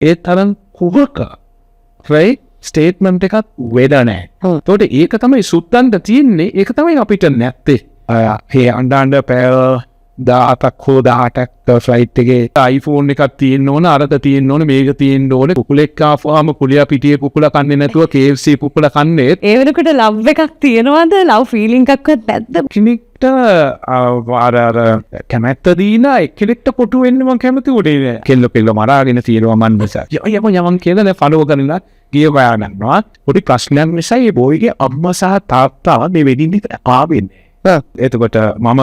ඒ තරම් කුහක right statement එකක් වෙද නැහැ. එතකොට ඒක තමයි සුද්දන්ට තියෙන්නේ. ඒක තමයි අපිට නැත්තේ. ඒ අඬ අඬ පැය 17ක් හෝ 18ක් ෆ්ලයිට් එකේ iPhone එකක් තියෙන්න ඕන, අරක තියෙන්න ඕන, මේක තියෙන්න ඕන. කුකුලෙක් ආපුවාම කුලියා පිටියේ කුකුල කන්නේ නැතුව KFC කුකුල කන්නේ. ඒ වෙනකොට ලව් එකක් තියෙනවද? ලව් ෆීලිං එකක්වත් නැද්ද? කෙනෙක්ට අර අර කැමැත්ත දීලා එක්කෙනෙක්ට කොටු වෙන්න මං කැමති උනේ නෑ. කෙල්ල කෙල්ල මරාගෙන තියෙනවා මන් නිසා. යම යමන් කියලා දැන් ෆලෝ කරලා ගිය හොයා ගන්නවා. පොඩි ප්‍රශ්නයක් නිසා ඒ බෝයිගේ අම්මා සහ තාත්තා මේ වෙඩින් එකට ආවේ නෑ. එතකොට මම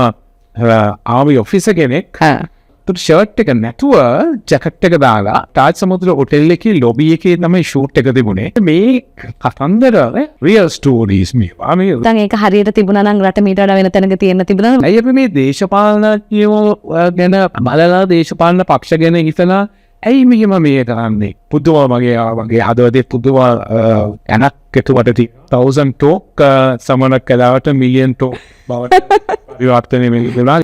ආමි ඔෆිසර් කෙනෙක්. එතකොට ෂර්ට් එක නැතුව ජැකට් එක දාලා තාජ් සමුද්‍ර හොටෙල් එකේ ලොබි එකේ තමයි ෂූට් එක තිබුණේ. මේ කතන්දර රියල් ස්ටෝරීස් මේවා. මේ නැත්නම් ඒක හරියට තිබුණා නම් රට මීට වඩා වෙන තැනක තියෙන්න තිබුණා නම්. ඇයි අපි මේ දේශපාලනඥයෝ ගැන බලලා, දේශපාලන පක්ෂ ගැන හිතලා ඇයි මෙහෙම මේ කරන්නේ? පුදුම මගේ මගේ හදවතේ පුදුම ඇනක් එතුමට තියෙනවා. 1000 ටෝක් සමනක් කලාවට මිලියන් ටෝක් බවට පරිවර්තනය වෙලා.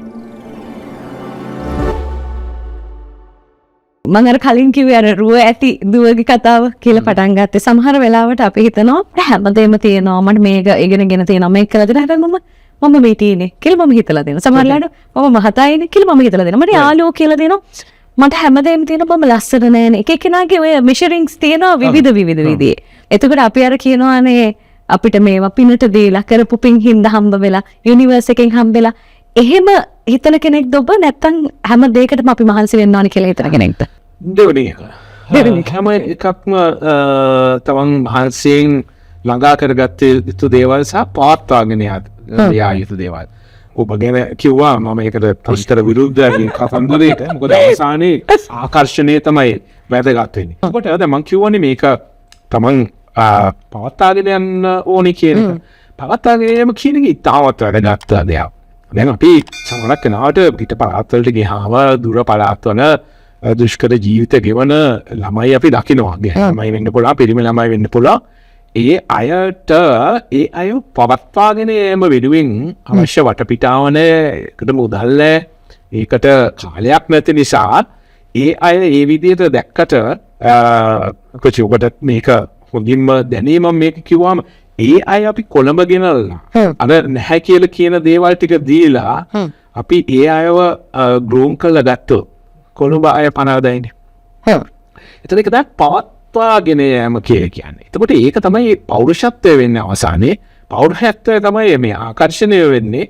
මං අර කලින් කිව්වේ අර රුව ඇති දුවගේ කතාව කියලා පටන් ගත්තේ. සමහර වෙලාවට අපි හිතනවා මට හැමදේම තියෙනවා, මට මේක ඉගෙනගෙන තියෙනවා, මේක කරලා දෙනවා. හැබැයි මම මේ තියෙන්නේ කියලා මම හිතලා දෙනවා. සමහර වෙලාවට මම මහතායිනේ කියලා මම හිතලා දෙනවා. මට යාළුවෝ කියලා දෙනවා. මට හැමදේම තියෙනවා, මම ලස්සන නෑනේ. එක එක්කෙනාගේ ඔය මෙෂරින්ග්ස් තියෙනවා විවිධ විවිධ විදිහේ. එතකොට අපි අර කියනවානේ අපිට මේවා පිනට දීලා කරපු පින් හින්දා හම්බ වෙලා, යුනිවර්ස් එකෙන් හම්බ වෙලා. එහෙම හිතන කෙනෙක්ද ඔබ, නැත්නම් හැම දෙයකටම අපි මහන්සි වෙන්න ඕනේ කියලා හිතන කෙනෙක්ද? දෙවෙනි එක. දෙවෙනි එක. හැම එකක්ම තමන් මහන්සියෙන් ළඟා කරගත්ත යුතු දේවල් සහ පවත්වාගෙන යා යුතු දේවල්. ඔබ ගැන කිව්වා මම ඒකට පස්තර විරුද්ධයි කතන්දරේට. මොකද අවසානයේ ආකර්ෂණය තමයි වැදගත් වෙන්නේ. ඔබට දැන් මං කියවනේ මේක තමන් පවත්වාගෙන යන්න ඕනේ කියන එක. පවත්වාගෙන යෑම කියන එක ඉතාමත් වැදගත් දෙයක්. දැන් අපි සමහරක් වෙලාවට පිට පළාත් වලට ගියාම දුර පළාත් වල දුෂ්කර ජීවිත ගෙවන ළමයි අපි දකිනවා. ගැහැණු ළමයි වෙන්න පුළුවන්, පිරිමි ළමයි වෙන්න පුළුවන්. ඒ අයට ඒ අය පවත්වාගෙන යෑම වෙනුවෙන් අවශ්‍ය වටපිටාව නෑ, ඒකට මුදල් නෑ, ඒකට කාලයක් නැති නිසා ඒ අය ඒ විදිහට දැක්කට, කොච්චි ඔබට මේක හොඳින්ම දැනීම මේක කිව්වම ඒ අය අපි කොළඹ ගෙනල්ලා අර නැහැ කියලා කියන දේවල් ටික දීලා අපි ඒ අයව ග්‍රූම් කරලා ගත්තොත් කොළඹ අය පනවදයිනේ. එතන ඒක දැන් පවත්වාගෙන යෑම කියලා කියන්නේ. එතකොට ඒක තමයි පෞරුෂත්වය වෙන්නේ අවසානයේ. පෞරුෂත්වය තමයි මේ ආකර්ෂණය වෙන්නේ.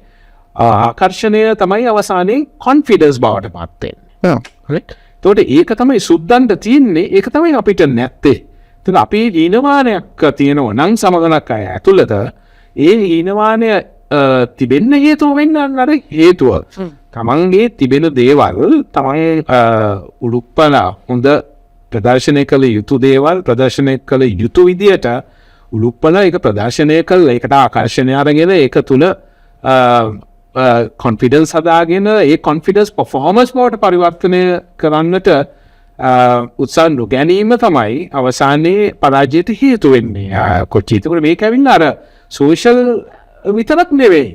ආකර්ෂණය තමයි අවසානයේ කොන්ෆිඩන්ස් බවට පත් වෙන්නේ. හරි. එතකොට ඒක තමයි සුද්දන්ට තියෙන්නේ. ඒක තමයි අපිට නැත්තේ. එතකොට අපි හීනමානයක් තියෙනවා නම් සමගලක් අය ඇතුළත ඒ හීනමානය තිබෙන්න හේතුව වෙන්න අර හේතුව. තමන්ගේ තිබෙන දේවල් තමයි උලුප්පලා හොඳ ප්‍රදර්ශනය කළ යුතු දේවල් ප්‍රදර්ශනය කළ යුතු විදියට උලුප්පලා ඒක ප්‍රදර්ශනය කළා ඒකට ආකර්ෂණය අරගෙන ඒක තුල කොන්ෆිඩන්ස් හදාගෙන ඒ කොන්ෆිඩන්ස් පර්ෆෝමන්ස් බවට පරිවර්තනය කරන්නට උත්සාහ නොගැනීම තමයි අවසානයේ පරාජයට හේතු වෙන්නේ. කොච්චි එතකොට මේක ඇවිල්ලා අර සෝෂල් විතරක් නෙවෙයි.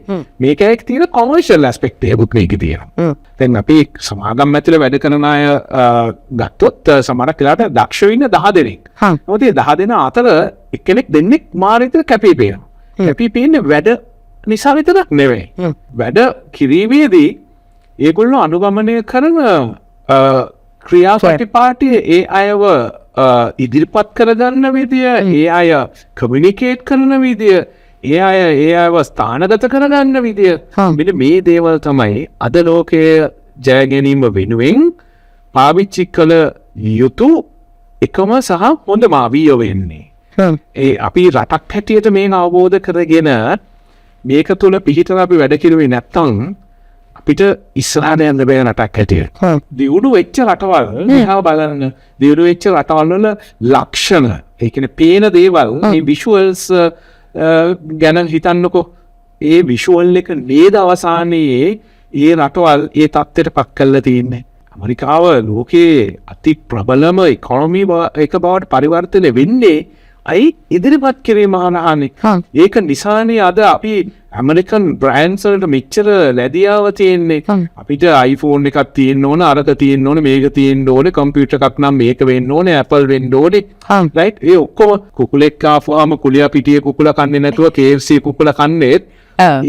මේක එක්ක තියෙන කොමර්ෂල් ඇස්පෙක්ට් එකකුත් මේකේ තියෙනවා. දැන් අපි සමාගම් ඇතුලේ වැඩ කරන අය ගත්තොත් සමහරක් වෙලාවට දක්ෂ වෙන්න 10 දෙනෙක්. නමුත් මේ 10 දෙනා අතර එක්කෙනෙක් දෙන්නෙක් මාර විතර කැපී පේනවා. කැපී පේන්නේ වැඩ නිසා විතරක් නෙවෙයි. වැඩ කිරීමේදී ඒගොල්ලෝ අනුගමනය කරන ක්‍රියා ප්‍රතිපාටිය ඒ අයව ඉදිරිපත් කරගන්න විදිය, ඒ අය කමියුනිකේට් කරන විදිය, ඒ අය ඒ අයව ස්ථානගත කරගන්න විදිය, මෙන්න මේ දේවල් තමයි අද ලෝකයේ ජය ගැනීම වෙනුවෙන් පාවිච්චි කළ යුතු එකම සහ හොඳම අවිය වෙන්නේ. ඒ අපි රටක් හැටියට මේක අවබෝධ කරගෙන මේක තුළ පිහිටලා අපි වැඩ කිරුවේ නැත්තම් අපිට ඉස්සරහට යන්න බෑ රටක් හැටියට. දියුණු වෙච්ච රටවල් දිහා බලන්න, දියුණු වෙච්ච රටවල් වල ලක්ෂණ, ඒ කියන්නේ පේන දේවල්, මේ විෂුවල්ස් ගැන හිතන්නකෝ. ඒ විෂුවල් එක නේද අවසානයේ ඒ රටවල් ඒ තත්ත්වයට පත් කරලා තියෙන්නේ. ඇමරිකාව ලෝකයේ අති ප්‍රබලම ඉකොනොමි එක බවට පරිවර්තනය වෙන්නේ අයි ඉදිරිපත් කිරීම හරහානේ. ඒක නිසානේ අද අපි ඇමරිකන් බ්‍රෑන්ඩ්ස් වලට මෙච්චර ලැබියාව තියෙන්නේ. අපිට iPhone එකක් තියෙන්න ඕන, අරක තියෙන්න ඕන, මේක තියෙන්න ඕන, කම්පියුටර් එකක් නම් මේක වෙන්න ඕනේ, Apple වෙන්න ඕනේ. රයිට්? ඒ ඔක්කොම කුකුලෙක් ආපුවාම කුලියා පිටියේ කුකුල කන්නේ නැතුව KFC කුකුල කන්නේත්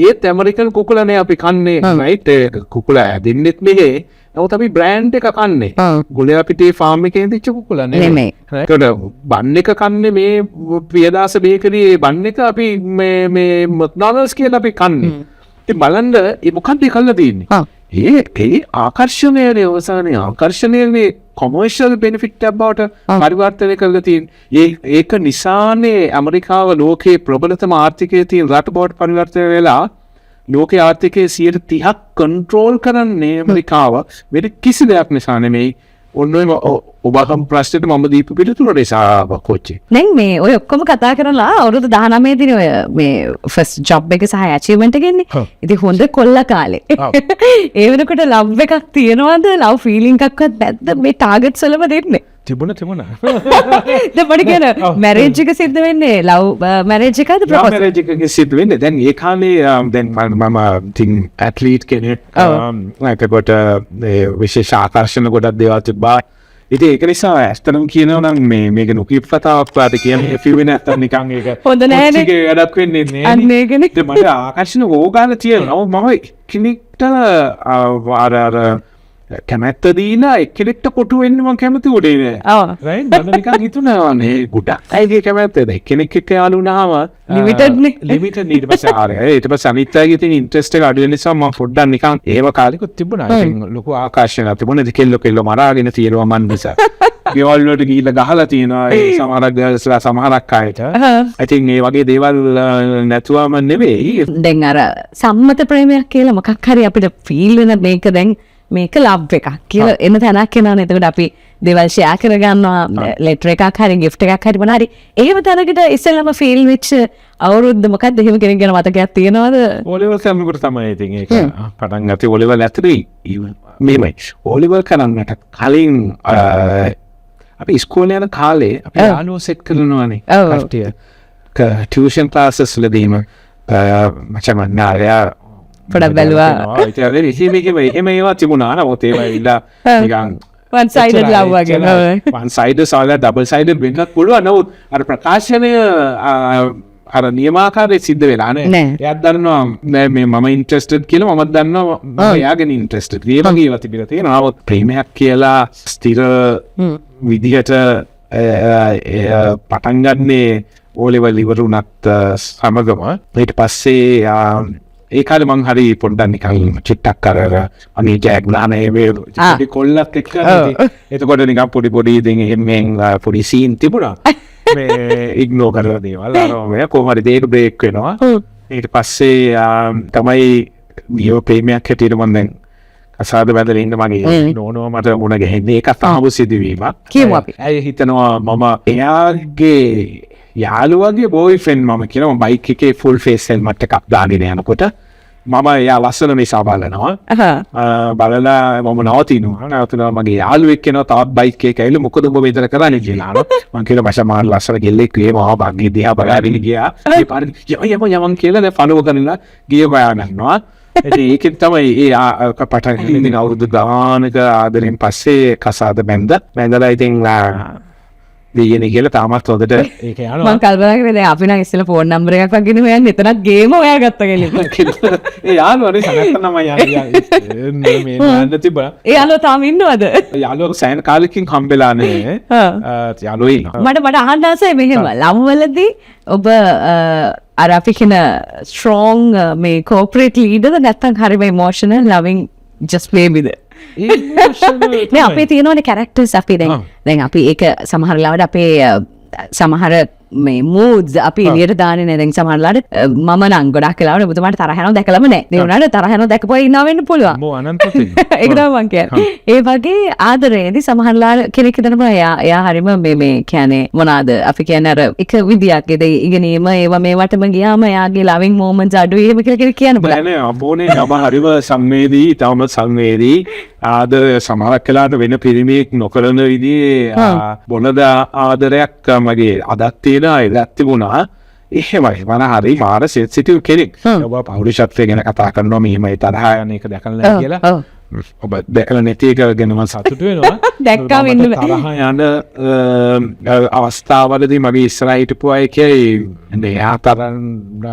ඒත් ඇමරිකන් කුකුලනේ අපි කන්නේ. රයිට්? ඒ කුකුල හැදෙන්නෙත් මෙහෙ. නමුත් අපි බ්‍රෑන්ඩ් එක කන්නේ. ගොලයා පිටියේ ෆාම් එකේ ඉඳිච්ච කුකුල නෙමෙයි. ඒකට බන් එක කන්නේ මේ ප්‍රියදාස බේකරියේ බන් එක අපි මේ මේ මැක්ඩොනල්ඩ්ස් කියලා අපි කන්නේ. ඉතින් බලන්න ඒ මොකක්ද ඒ කරලා තියෙන්නේ? ඒ ඒ ආකර්ෂණයනේ අවසානයේ ආකර්ෂණයනේ කොමර්ෂල් බෙනිෆිට් එකක් බවට පරිවර්තනය කරලා තියෙන්නේ. ඒක නිසානේ ඇමරිකාව ලෝකයේ ප්‍රබලතම ආර්ථිකය තියෙන රට බවට පරිවර්තනය වෙලා ලෝකයේ ආර්ථිකයේ 30%ක් කන්ට්‍රෝල් කරන්නේ ඇමරිකාව වෙන කිසි දෙයක් නිසා නෙමෙයි. ඔන්න ඔය ඔබ අහපු ප්‍රශ්නෙට මම දීපු පිළිතුර නිසා කොච්චි. දැන් මේ ඔය ඔක්කොම කතා කරලා අවුරුදු 19 දින ඔය මේ ෆස්ට් ජොබ් එක සහ ඇචීව්මන්ට් එක එන්නේ. ඉතින් හොඳ කොල්ල කාලේ. ඒ වෙනකොට ලව් එකක් තියනවද? ලව් ෆීලිං එකක්වත් නැද්ද මේ ටාගට්ස් වලම දෙන්නේ? තිබුණ තිබුණා. දැන් මට කියන්න මැරේජ් එක සිද්ධ වෙන්නේ ලව් මැරේජ් එකද ලව් ප්‍රොපෝසල්? මැරේජ් එකක සිද්ධ වෙන්නේ. දැන් ඒ කාලේ දැන් මම ඉතින් ඇත්ලීට් කෙනෙක්. එතකොට ඒ විශේෂ ආකර්ෂණ ගොඩක් දේවල් තිබ්බා. ඉතින් ඒක නිසා ඇත්තටම කියනවා නම් මේක නොකියපු කතාවක් වාට කියන්නේ කිව්වේ නැත්තම් නිකන් ඒක හොඳ නෑනේ. කොච්චිගේ වැඩක් වෙන්නේ නෑනේ. අන්න ඒකනේ. ඉතින් මට ආකර්ෂණ ඕගාන තියෙනවා. නමුත් මම එක්කෙනෙක්ට අර අර කැමැත්ත දීලා එක්කෙනෙක්ට කොටු වෙන්න මං කැමති උනේ නෑ. රයිට්? මට නිකන් හිතුණා නේ ගොඩක් අයගේ කැමැත්ත දැන් එක්කෙනෙක් එක්ක යාළු වුණාම ලිමිටඩ් නේ. ලිමිටඩ්. ඊට පස්සේ ආර ඊට පස්සේ අනිත් අයගේ තියෙන ඉන්ට්‍රෙස්ට් එක අඩු වෙන නිසා මම පොඩ්ඩක් නිකන් ඒව කාලෙකුත් තිබුණා. ඉතින් ලොකු ආකර්ෂණයක් තිබුණා. ඉතින් කෙල්ලෝ කෙල්ලෝ මරාගෙන තියෙනවා මන් නිසා. ගෙවල් වලට ගිහිල්ලා ගහලා තියෙනවා ඒ සමහරක් ගර්ල්ස්ලා සමහරක් අයට. ඉතින් ඒ වගේ දේවල් නැතුවම නෙවෙයි. දැන් අර සම්මත ප්‍රේමයක් කියලා මොකක් හරි අපිට ෆීල් වෙන මේක දැන් මේක ලව් එකක් කියලා එන තැනක් එනවනේ. එතකොට අපි දේවල් ෂෙයා කරගන්නවා, ලෙටර් එකක් හරි ගිෆ්ට් එකක් හරි මොන හරි. එහෙම තැනකට ඉස්සෙල්ලාම ෆීල් වෙච්ච අවුරුද්ද මොකක්ද? එහෙම කෙනෙක් ගැන මතකයක් තියෙනවද? ඕ ලෙවල් කරනකොට තමයි ඉතින් ඒක පටන් ගත්තේ. ඕ ලෙවල් ඇතුලේ මෙහෙමයි. ඕ ලෙවල් කරන්නට කලින් අපි ඉස්කෝලේ යන කාලේ අපි යාළුවෝ සෙට් කරනවානේ කට්ටිය. ටියුෂන් ක්ලාසස් වලදීම මචං මං ආයා පොඩක් බැලුවා. ඉතින් අර එහෙම එහෙම එහෙම ඒවා තිබුණා. නමුත් ඒවා ඇවිල්ලා නිකන් one sided love වගේ. one sided සාලා double sided වෙන්නත් පුළුවන්. නමුත් අර ප්‍රකාශනය අර නියමාකාරයෙන් සිද්ධ වෙලා නෑ. නෑ. එයාත් දන්නවා නෑ මේ මම ඉන්ට්‍රෙස්ටඩ් කියලා, මමත් දන්නවා මම එයාගෙන ඉන්ට්‍රෙස්ටඩ්. ඒ වගේ ඒවා තිබිලා තියෙනවා. නමුත් ප්‍රේමයක් කියලා ස්ථිර විදිහට පටන් ගන්නේ ඕ ලෙවල් ඉවර වුණත් සමගම. ඊට පස්සේ ඒ කාලේ මං හරි පොඩ්ඩක් නිකන් චිට්ටක් අර අර අනේ ජෑක් ගාන ඒ මේ පොඩි කොල්ලත් එක්ක ඉතින් එතකොට නිකන් පොඩි පොඩි ඉතින් එහෙම මෙන් පොඩි සීන් තිබුණා. මේ ඉග්නෝර් කරලා දේවල් අර ඔය කොහොම හරි දෙයක බ්‍රේක් වෙනවා. ඊට පස්සේ තමයි නියම ප්‍රේමයක් හැටියට මං දැන් කසාද බැඳලා ඉන්න මගේ නෝනෝ මට මුණ ගැහෙන්නේ. ඒකත් අහඹු සිදුවීමක්. කියමු අපි. ඇය හිතනවා මම එයාගේ යාළුවගේ බෝයිෆ්‍රෙන්ඩ් මම කියලා. මම බයික් එකේ ෆුල් ෆේස් හෙල්මට් එකක් දාගෙන යනකොට මම එයා ලස්සන නිසා බලනවා. බලලා මම නවතිනවා. නවතිනවා මගේ යාළුවෙක් එනවා තවත් බයික් එකක ඇවිල්ලා මොකද උඹ මෙතන කරන්නේ කියලා අහනවා. මං කියනවා මචං මාර ලස්සන ගෙල්ලෙක් වේ මම බග්ගේ දිහා බලාගෙන ගියා. ඒ පාරේ යම යම යමන් කියලා දැන් ෆලෝ කරලා ගිය හොයා ගන්නවා. ඉතින් ඒකෙන් තමයි ඒ පටන් ගන්නේ. ඉතින් අවුරුදු ගානක ආදරෙන් පස්සේ කසාද බැඳලා ඉතින් දෙයියනේ කියලා තාමත් හොඳට ඒක යනවා. මං කල්පනා කරේ දැන් අපි නම් ඉස්සෙල්ලා ෆෝන් නම්බර් එකක් වගේ හොයන්නේ එතනත් ගේම හොයාගත්තා කියලා. ඒ යාළුවා නේ නැත්තම් නම් යාළුවා මේ යන්න තිබුණා. ඒ යාළුවා තාම ඉන්නවද? යාළුවා සෑහෙන කාලෙකින් හම්බෙලා නෑ. යාළුවෝ ඉන්නවා. මට අහන්න ආසයි මෙහෙම ලව් වලදී ඔබ අර අපි කියන ස්ට්‍රෝං මේ කෝපරේට් ලීඩර්ද නැත්නම් හරිම ඉමෝෂනල් ලවිං ජස්ට් බේබිද? නෑ අපේ තියෙනවනේ කැරක්ටර්ස් අපි දැන් දැන් අපි ඒක සමහර වෙලාවට අපේ සමහර මේ මූඩ්ස් අපි එළියට දාන්නේ නෑ. දැන් සමහර වෙලාවට මම නම් ගොඩක් වෙලාවට ඔබතුමාට තරහ යනවා දැකලම නෑ. ඒ වුණාට තරහ යනවා දැකපුවා ඉන්නවා වෙන්න පුළුවන්. මෝ අනන්ත තියෙනවා. ඒක තමයි මං කියන්නේ. ඒ වගේ ආදරේදී සමහර වෙලාවට කෙනෙක් හිතනවා එයා හරිම මේ කියන්නේ මොනවාද අපි කියන්නේ අර එක විදියක් ඒ ඉගෙනීම ඒවා මේවටම ගියාම එයාගේ ලවිං මොමන්ට්ස් අඩුයි එහෙම කියලා කෙනෙක් කියන්න පුළුවන්. නෑ නෑ අබෝනේ මම හරිම සංවේදී, තවම සංවේදී. ආදර සමහරක් වෙලාවට වෙන පිරිමියෙක් නොකරන විදිහේ බොනද ආදරයක් මගේ අදත් තියෙනවා. තියෙන ඉඩක් තිබුණා. එහෙමයි මම හරි මාර සෙන්සිටිව් කෙනෙක්. ඔබ පෞරුෂත්වය ගැන කතා කරනවා, මෙහෙමයි තරහා යන එක දැකලා නැහැ කියලා. ඔබ දැකලා නැති එක ගැන මම සතුටු වෙනවා. දැක්කම ඉන්න බෑ. තරහ යන අවස්ථාවලදී මගේ ඉස්සරහ හිටපු අය කියයි එයා තරම්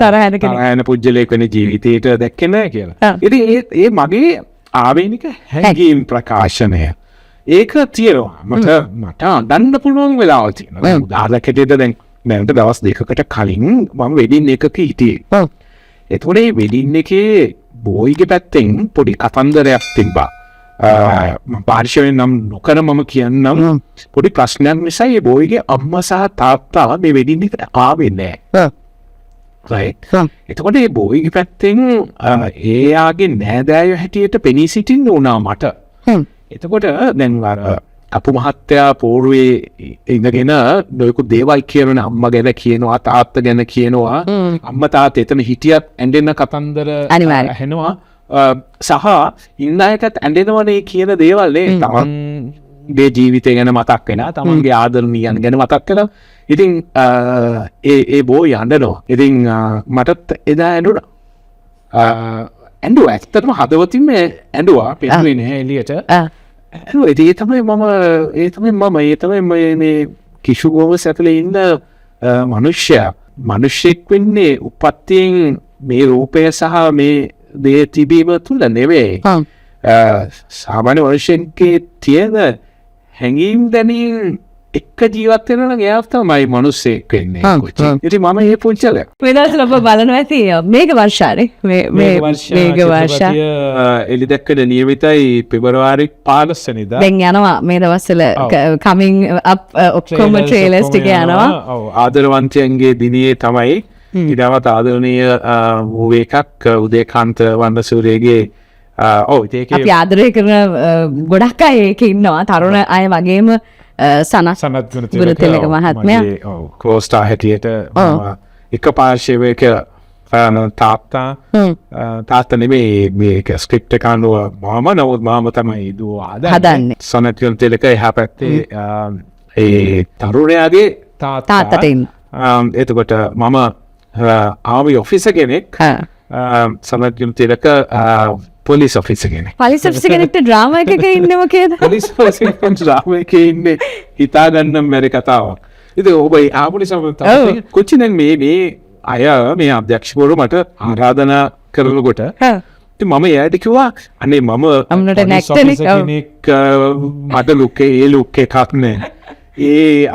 තරහ යන කෙනෙක්. තරහ යන පුජ්‍යලයක් වෙන ජීවිතේට දැක්කේ නැහැ කියලා. ඉතින් ඒ මගේ ආවේනික හැඟීම් ප්‍රකාශනය ඒක තියෙනවා. මට අඬන්න පුළුවන් වෙලාවල් තියෙනවා. උදාහරණයක් හැටියට දැන් දැනට දවස් දෙකකට කලින් මම වෙඩින් එකක හිටියේ. එතකොට මේ වෙඩින් එකේ බෝයිගේ පැත්තෙන් පොඩි කතන්දරයක් තිබ්බා. මම පාර්ශවයෙන් නම් නොකර මම කියන්නම්, පොඩි ප්‍රශ්නයක් නිසා මේ බෝයිගේ අම්මා සහ තාත්තා මේ වෙඩින් එකට ආවේ නෑ. රයිට්. එතකොට මේ බෝයිගේ පැත්තෙන් එයාගේ නෑදෑයෝ හැටියට පෙනී සිටින්න වුණා මට. එතකොට දැන් අර අපු මහත්තයා පෝරුවේ ඉඳගෙන නොයෙකුත් දේවල් කියනවනේ, අම්මා ගැන කියනවා, තාත්තා ගැන කියනවා. අම්මා තාත්තා එතන හිටියත් ඇඬෙන කතන්දර ඇහෙනවා. සහ ඉන්න අයටත් ඇඬෙනවනේ කියන දේවල් නේ. තමන්ගේ ජීවිතය ගැන මතක් වෙනවා, තමන්ගේ ආදරණීයන් ගැන මතක් වෙනවා. ඉතින් ඒ ඒ බෝයි අඬනවා. ඉතින් මටත් එදා ඇඬුණා. ඇඬුවා, ඇත්තටම හදවතින්ම ඇඬුවා, පෙනුනේ නෑ එළියට. ඒ තමයි මම, ඒ තමයි මම, ඒ තමයි මේ කිෂුගෝමස් ඇතුලේ ඉන්න මනුෂ්‍යයා. මනුෂ්‍යෙක් වෙන්නේ උපත්යෙන් මේ රූපය සහ මේ දේ තිබීම තුල නෙවෙයි. සාමාන්‍ය මනුෂ්‍යයෙක්ගේ තියෙන හැඟීම් දැනීම් එක්ක ජීවත් වෙනවා නම් එයා තමයි මනුස්සයෙක් වෙන්නේ. ඉතින් මම මේ පුංචලයා. මේ දවස්වල ඔබ බලනවා ඇති මේඝ වර්ෂානේ. මේ මේ මේඝ වර්ෂා එලි දැක්කද නියමිතයි පෙබරවාරි 15 වෙනිදා. දැන් යනවා මේ දවස්වල කමින් අප් ඔක්කොම ට්‍රේලර්ස් ටික යනවා. ඔව්, ආදරවන්තයන්ගේ දිනේ තමයි ඊටවත් ආදරණීය මූවි එකක් උදේකාන්ත වර්ණසූරියගේ. ඔව් ඉතින් ඒකේ අපි ආදරය කරන ගොඩක් අය ඒකේ ඉන්නවා, තරුණ අය වගේම සනත් සනත් ගුණතිලක මහත්මයා. ඔව්, කෝස්ටා හැටියට එක පාර්ශවයක තාත්තා, තාත්තා නෙමෙයි මේක ස්ක්‍රිප්ට් එක අනුව මාම, නමුත් මාම තමයි දුව හදන්නේ. සනත් ගුණතිලක එහා පැත්තේ ඒ තරුණයාගේ තාත්තට ඉන්න. එතකොට මම ආමි ඔෆිසර් කෙනෙක්, සනත් ගුණතිලක පොලිස් ඔෆිසර් කෙනෙක්. පොලිස් ඔෆිසර් කෙනෙක්ට ඩ්‍රාමා එකක ඉන්නව කියද? පොලිස් ඔෆිසර් කෙනෙක් ඩ්‍රාමා එකේ ඉන්නේ හිතා ගන්නම් බැරි කතාවක්. ඉතින් ඔබ ආපු නිසා තමයි කොච්චි දැන් මේ මේ අය මේ අධ්‍යක්ෂකවරු මට ආරාධනා කරනකොට ඉතින් මම එයාට කිව්වා අනේ මම I'm not an police actor officer කෙනෙක්, මට ලුක් ඒ ලුක් එකක් නෑ. ඒ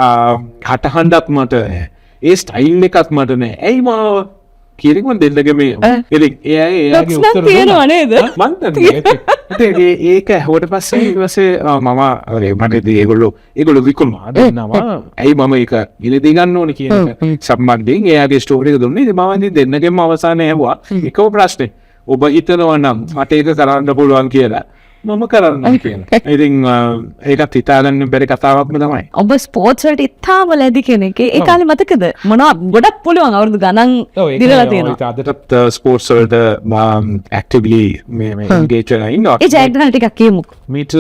කටහඬක් මට නෑ. ඒ ස්ටයිල් එකක් මට නෑ. ඇයි මාව කියන එක මම දෙන්නගේ මේ ඉතින් ඒ අය එයාගේ උත්තර තියෙනවා නේද? මං දන්නේ නෑ. ඉතින් ඒක ඇහුවට පස්සේ ඊට පස්සේ මම අර මට ඉතින් ඒගොල්ලෝ විකුණනවා දෙන්නවා. ඇයි මම ඒක මිලදී ගන්න ඕනේ කියන එක සම්බන්ධයෙන් එයාගේ ස්ටෝරි එක දුන්නේ. ඉතින් මම ඉතින් දෙන්නගෙම අවසානයේ ඇහුවා එකම ප්‍රශ්නේ. ඔබ හිතනවා නම් මට ඒක කරන්න පුළුවන් කියලා, මම කරන්නම් කියලා. ඉතින් ඒකත් හිතාගන්න බැරි කතාවක්ම තමයි. ඔබ ස්පෝර්ට්ස් වලට ඉතාම ලැබි කෙනෙක්. ඒ කාලේ මතකද? මොනවා ගොඩක් පුළුවන් අවුරුදු ගණන් දිනලා තියෙනවා. අදටත් ස්පෝර්ට්ස් වලට මම ඇක්ටිව්ලි මේ මේ එන්ගේජ් වෙලා ඉන්නවා. ඒ ජයග්‍රහණ ටිකක් කියමුකෝ. මීටර්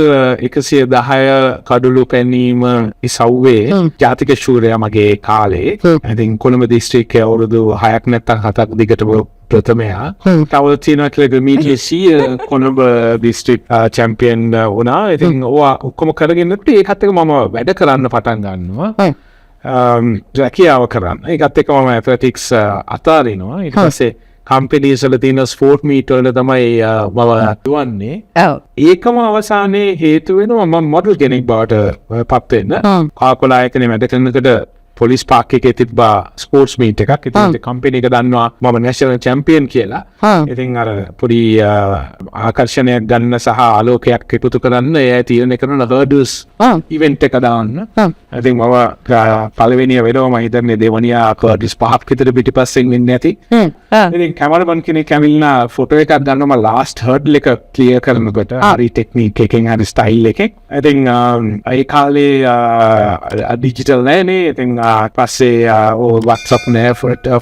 110 කඩුළු පැනීම ඉසව්වේ ජාතික ශූරයා මගේ කාලේ. ඉතින් කොළඹ දිස්ත්‍රික්කයේ අවුරුදු 6ක් නැත්නම් 7ක් දිගටම ප්‍රථමයා. තව තියෙනවා කියලා මීටර් 100 කොළඹ දිස්ත්‍රික් චැම්පියන් වුණා. ඉතින් ඕවා ඔක්කොම කරගෙන ඉතින් ඒකත් එක්ක මම වැඩ කරන්න පටන් ගන්නවා. රැකියාව කරන්න. ඒකත් එක්ක මම ඇත්ලටික්ස් අතාරිනවා. ඊට පස්සේ කම්පැනිස් වල තියෙන ස්පෝර්ට් මීට් වල තමයි මම දුවන්නේ. ඒකම අවසානයේ හේතු වෙනවා මම මොඩල් කෙනෙක් බවට පත් වෙන්න. කාකොලා ආයතනයේ වැඩ කරනකොට පොලිස් පාක් එකේ තිබ්බා ස්පෝර්ට්ස් මීට් එකක්. ඉතින් ඒ කම්පැනි එක දන්නවා මම නැෂනල් චැම්පියන් කියලා. ඉතින් අර පොඩි ආකර්ෂණයක් ගන්න සහ ආලෝකයක් එකතු කරන්න ඒ අය තීරණය කරන හර්ඩල්ස් ඉවෙන්ට් එක දාන්න. ඉතින් මම පළවෙනිය වෙනවා, මම හිතන්නේ දෙවනියා හර්ඩල්ස් පහක් විතර පිටිපස්සෙන් වෙන්නේ නැති. ඉතින් කැමරාමන් කෙනෙක් ඇවිල්ලා ෆොටෝ එකක් ගන්නවා මම ලාස්ට් හර්ඩල් එක ක්ලියර් කරනකොට, හරි ටෙක්නික් එකෙන් හරි ස්ටයිල් එකෙන්. ඉතින් ඒ කාලේ ඩිජිටල් නෑනේ. ඉතින් පස්සේ WhatsApp නෑ,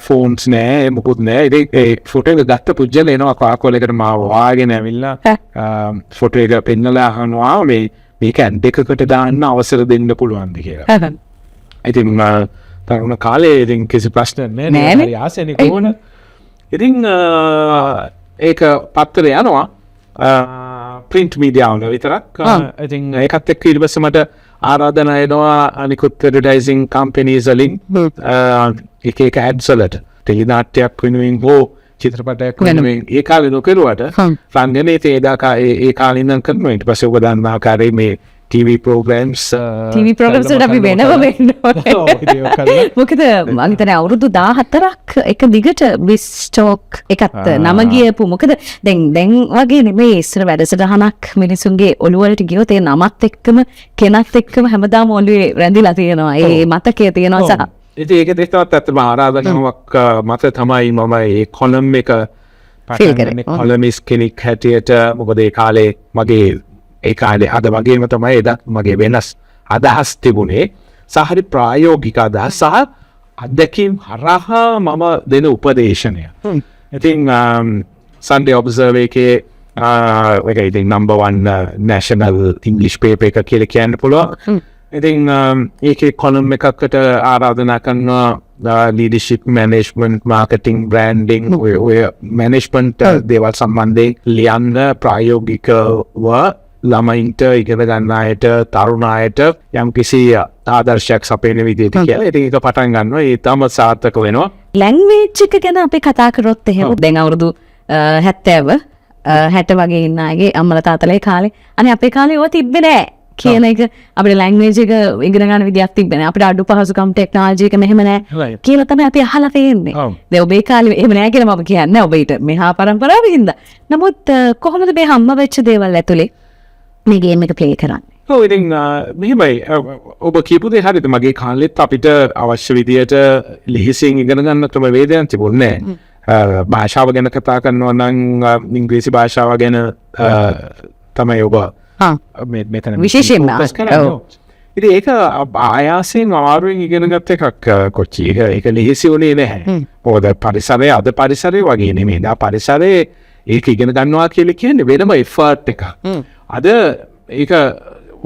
ෆෝන්ස් නෑ, මොකුත් නෑ. ඉතින් ඒ ෆොටෝ එක ගත්ත පුජ්‍යල එනවා කාකෝල එකට මාව වාගෙන ඇවිල්ලා ෆොටෝ එක පෙන්නලා අහනවා මේක ඇඩ් එකකට දාන්න අවසර දෙන්න පුළුවන්ද කියලා. ඉතින් තරුණ කාලේ ඉතින් කිසි ප්‍රශ්නයක් නෑ නේ. නෑනේ. හරි ආසනේ කොහොමද? ඉතින් ඒක පත්තරේ යනවා ප්‍රින්ට් මීඩියා වල විතරක්. ඉතින් ඒකත් එක්ක ඊට පස්සේ මට ආරාධනා එනවා අනිකුත් ඇඩ්වර්ටයිසිං කම්පැනිස් වලින් එක එක ඇඩ්ස් වලට, ටෙලි නාට්‍යයක් වෙනුවෙන් හෝ චිත්‍රපටයක් වෙනුවෙන්. ඒ කාලේ නොකරුවට රංගනයේ ඉතින් එදා ඒ කාලේ ඉඳන් කරනවා. ඊට පස්සේ ඔබ දන්න ආකාරයේ මේ TV programs TV programs වලට අපි වෙනම වෙන්න ඕනේ. ඔව්, ඉතින් ඒක කරලා. මොකද මං හිතන්නේ අවුරුදු 14ක් එක දිගට බිස් ටෝක් එකත් නම ගියපු. මොකද දැන් දැන් වගේ නෙමෙයි, ඉස්සර වැඩසටහනක් මිනිසුන්ගේ ඔළුව වලට ගියොත් ඒ නමත් එක්කම කෙනත් එක්කම හැමදාම ඔළුවේ රැඳිලා තියෙනවා. ඒ මතකය තියෙනවා සහ ඉතින් ඒක තවත් ඇත්තටම ආරාධනාවක් මත තමයි මම ඒ කොලම් එක ෆිල් කරේ. කොලමිස්ට් කෙනෙක් හැටියට. මොකද ඒ කාලේ මගේ ඒ කාලේ අද වගේම තමයි එදත් මගේ වෙනස් අදහස් තිබුණේ සහ හරි ප්‍රායෝගික අදහස් සහ අත්දැකීම් හරහා මම දෙන උපදේශනය. ඉතින් Sunday Observer එකේ ඒක ඉතින් number 1 national English paper එක කියලා කියන්න පුළුවන්. ඉතින් ඒකේ කොලම් එකකට ආරාධනා කරනවා leadership, management, marketing, branding ඔය ඔය මැනේජ්මන්ට් දේවල් සම්බන්ධයෙන් ලියන්න ප්‍රායෝගිකව ළමයින්ට, ඉගෙන ගන්න අයට, තරුණ අයට යම් කිසි ආදර්ශයක් සපයන විදිහට කියලා. ඉතින් ඒක පටන් ගන්නවා. ඒ තම සාර්ථක වෙනවා. ලැන්ග්වේජ් එක ගැන අපි කතා කරොත් එහෙම දැන් අවුරුදු 70 60 වගේ ඉන්න අයගේ අම්මලා තාත්තලා කාලේ අනේ අපේ කාලේ ඒවා තිබ්බේ නෑ කියන එක, අපිට ලැන්ග්වේජ් එක ඉගෙන ගන්න විදියක් තිබ්බේ නෑ, අපිට අඩු පහසුකම් ටෙක්නොලොජි එක මෙහෙම නෑ කියලා තමයි අපි අහලා තියෙන්නේ. දැන් ඔබේ කාලේ එහෙම නෑ කියලා මම කියන්නේ නෑ, ඔබ ඊට මෙහා පරම්පරාවේ හින්දා. නමුත් කොහොමද මේ හම්බ වෙච්ච දේවල් ඇතුලේ මේ ගේම් එක ප්ලේ කරන්නේ? ඔව්, ඉතින් මෙහෙමයි, ඔබ කියපු දේ හරිද? මගේ කාලෙත් අපිට අවශ්‍ය විදියට ලිහිසියෙන් ඉගෙන ගන්න ක්‍රමවේදයක් තිබුණේ නෑ. භාෂාව ගැන කතා කරනවා නම් ඉංග්‍රීසි භාෂාව ගැන තමයි ඔබ මෙතන විශේෂයෙන්ම ફોකස් කරන්නේ. ඉතින් ඒක ආයාසයෙන් අමාරුවෙන් ඉගෙන ගත්ත එකක් කොච්චි. ඒක ලිහිසි වුණේ නැහැ. මොකද පරිසරය අද පරිසරය වගේ නෙමෙයි. දා පරිසරයේ ඒක ඉගෙන ගන්නවා කියලා කියන්නේ වෙනම එෆර්ට් එකක්. අද ඒක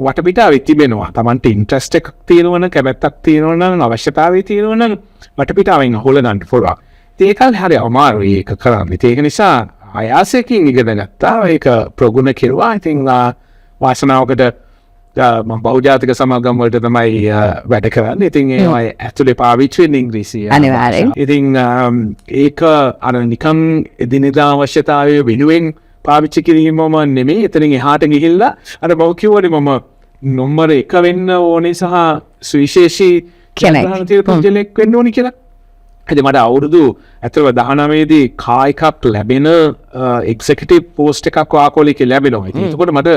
වටපිටාවේ තිබෙනවා. Tamante interest එකක් තියෙනවා නම්, කැමැත්තක් තියෙනවා නම්, අවශ්‍යතාවය තියෙනවා නම් වටපිටාවෙන් හොල ගන්න පුළුවන්. ඉතින් ඒක හරි අමාරුයි ඒක කරන්න. ඉතින් ඒක නිසා ආයාසයෙන් ඉගෙන ගත්තා. ඒක ප්‍රගුණ කෙරුවා. ඉතින් වාසනාවකට මම බහුජාතික සමාගම් වලට තමයි වැඩ කරන්නේ. ඉතින් ඒවා ඇතුලේ පාවිච්චි වෙන්නේ ඉංග්‍රීසි. ඉතින් ඒක අර නිකන් එදිනෙදා අවශ්‍යතාවය වෙනුවෙන් පාවිච්චි කිරීමම නෙමෙයි. එතනින් එහාට ගිහිල්ලා අර මම කිව්වනේ මම නොම්බර 1 වෙන්න ඕනේ සහ සුවිශේෂී කෙනෙක්. ජනතාව තියෙන පුද්ගලෙක් වෙන්න ඕනේ කියලා. ඉතින් මට අවුරුදු ඇත්තටම 19 දී කා එකක් ලැබෙන එක්සිකියුටිව් පෝස්ට් එකක් වාකෝලිකේ ලැබෙනවා. ඉතින් එතකොට මට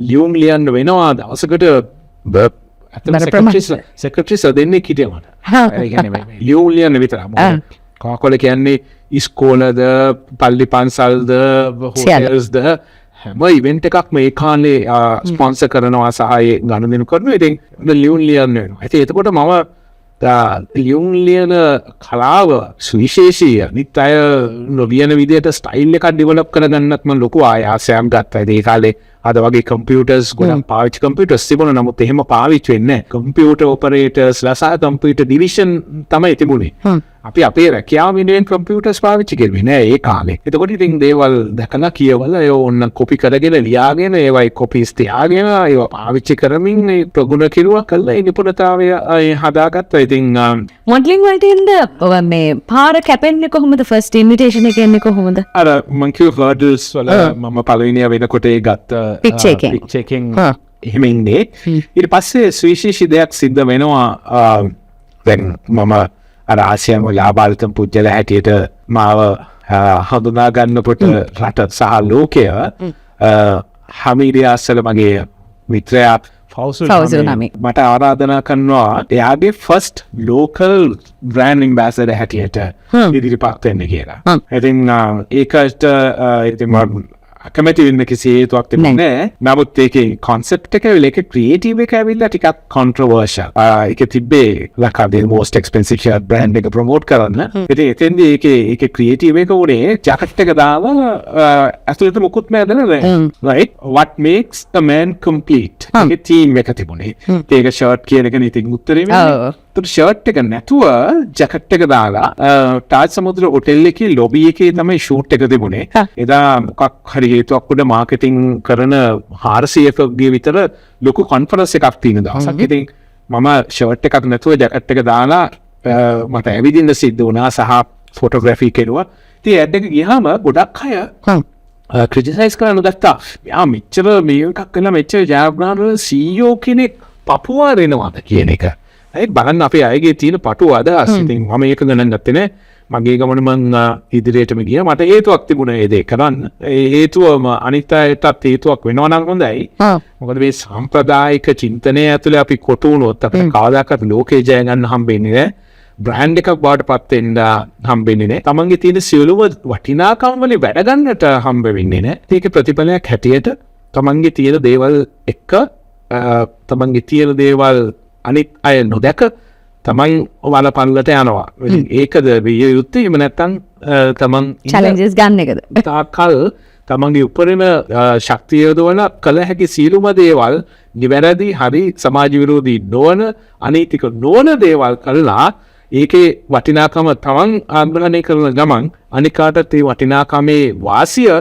ලියුම් ලියන්න වෙනවා දවසකට ඇත්තටම බර ප්‍රමාණයක්. සෙක්‍රටරිස් දෙන්නෙක් හිටියා මට. ඒ කියන්නේ මේ ලියුම් ලියන්න විතරක්. මොකද වාකෝල කියන්නේ ඉස්කෝලද, පල්ලි පන්සල්ද, හෝටල්ස්ද හැම ඉවෙන්ට් එකක්ම ඒ කාලේ ස්පොන්සර් කරනවා සහ ඒ ගනුදෙනු කරනවා. ඉතින් ලියුම් ලියන්න වෙනවා. ඉතින් එතකොට මම ලියුම් ලියන කලාව සුවිශේෂී අනිත් අය නොලියන විදිහට ස්ටයිල් එකක් ඩෙවලොප් කරගන්නත් මම ලොකු ආයාසයක් ගත්තා. ඉතින් ඒ කාලේ අද වගේ කම්පියුටර්ස් ගොඩක් පාවිච්චි කම්පියුටර්ස් තිබුණා. නමුත් එහෙම පාවිච්චි වෙන්නේ නැහැ. කම්පියුටර් ඔපරේටර්ස්ලා සහ කම්පියුටර් ඩිවිෂන් තමයි තිබුණේ. අපි අපේ රැකියාව වෙනුවෙන් කම්පියුටර්ස් පාවිච්චි කරුවේ නෑ ඒ කාලේ. එතකොට ඉතින් දේවල් දැකලා කියවලා ඒව ඔන්න කොපි කරගෙන ලියාගෙන ඒවයි කොපිස් තියාගෙන ඒවා පාවිච්චි කරමින් මේ ප්‍රගුණ කෙරුවා කළා ඒ නිපුණතාවය ඒ හදාගත්තා. ඉතින් මොඩලින් වලට එන්න ඔය මේ පාර කැපෙන්නේ කොහොමද? ෆස්ට් ඉන්විටේෂන් එක එන්නේ කොහොමද? අර මං කිව්ව හර්ඩල්ස් වල මම පළවෙනියා වෙනකොට ඒ ගත්ත පික්චර් එකෙන්. පික්චර් එකෙන් එහෙම ඉන්නේ. ඊට පස්සේ සුවිශේෂී දෙයක් සිද්ධ වෙනවා. දැන් මම අර ආසියානු ලාභාර්ථ පුද්ගල හැටියට මාව හඳුනා ගන්නකොට රට සහ ලෝකය හමීරියාසල මගේ මිත්‍රයා ෆෞසුල් ෆෞසුල් හමී. හමී. මට ආරාධනා කරනවා එයාගේ ෆස්ට් ලෝකල් බ්‍රෑන්ඩ් ඇම්බැසඩර් හැටියට ඉදිරිපත් වෙන්න කියලා. ඉතින් ඒකට ඉතින් මම අකමැති වෙන්න කිසි හේතුවක් තිබුණේ නෑ. නමුත් ඒකේ කොන්සෙප්ට් එක ඇවිල්ලා ඒකේ ක්‍රියේටිව් එක ඇවිල්ලා ටිකක් කොන්ට්‍රොවර්ෂල්. ඒකේ තිබ්බේ ලංකාවේ most expensive shirt brand එක ප්‍රොමෝට් කරන්න. ඉතින් එතෙන්දී ඒකේ ක්‍රියේටිව් එක උනේ ජැකට් එක දාලා ඇතුළත මොකුත් නෑ නේද? Right? What makes a man complete? ඒකේ තීම් එක තිබුණේ. ඒක ෂර්ට් කියන එක නේ ඉතින් උත්තරේ වෙන්නේ. ඒතර ෂර්ට් එක නැතුව ජැකට් එක දාලා ටාජ් සමුද්‍ර හොටෙල් එකේ ලොබි එකේ තමයි ෂූට් එක තිබුණේ. එදා මොකක් හරි හේතුවක් උඩ මාකටිං කරන 400ක විතර ලොකු කොන්ෆරන්ස් එකක් තියෙන දවසක්. ඉතින් මම ෂර්ට් එකක් නැතුව ජැකට් එක දාලා මට ඇවිදින්න සිද්ධ වුණා සහ ෆොටෝග්‍රැෆි කෙරුවා. ඉතින් ඇඩ් එක ගියාම ගොඩක් අය ක්‍රිටිසයිස් කරන්න ගත්තා. යා මෙච්චර මේ එකක් කළා, මෙච්චර ජයග්‍රහණ වල CEO කෙනෙක් පපුව අරිනවද කියන එක. ඒ බලන්න අපේ අයගේ තියෙන පටු අදහස්. ඉතින් මම ඒක ගණන් ගත්තේ නෑ. මගේ ගමන මං ඉදිරියටම ගියා. මට හේතුවක් තිබුණා ඒ දේ කරන්න. ඒ හේතුවම අනිත් අයටත් හේතුවක් වෙනවා නම් හොඳයි. මොකද මේ සාම්ප්‍රදායික චින්තනය ඇතුලේ අපි කොටු වුණොත් අපිට කවදාකවත් ලෝකේ ජය ගන්න හම්බෙන්නේ නෑ. බ්‍රෑන්ඩ් එකක් බවට පත් වෙන්න හම්බෙන්නේ නෑ. තමන්ගේ තියෙන සියලුම වටිනාකම් වලින් වැඩ ගන්නට හම්බ වෙන්නේ නෑ. ඒකේ ප්‍රතිඵලයක් හැටියට තමන්ගේ තියෙන දේවල් එක්ක තමන්ගේ තියෙන දේවල් අනිත් අය නොදැක තමන් වලපල්ලට යනවා. ඉතින් ඒකද විය යුත්තේ? එහෙම නැත්නම් තමන් චැලෙන්ජස් ගන්න එකද? තාකල් තමන්ගේ උපරිම ශක්තිය යොදවලා කළ හැකි සියලුම දේවල් නිවැරදි, හරි, සමාජ විරෝධී නොවන, අනීතික නොවන දේවල් කළා ඒකේ වටිනාකම තමන් ආග්‍රහණය කරන ගමන් අනිකාටත් ඒ වටිනාකමේ වාසිය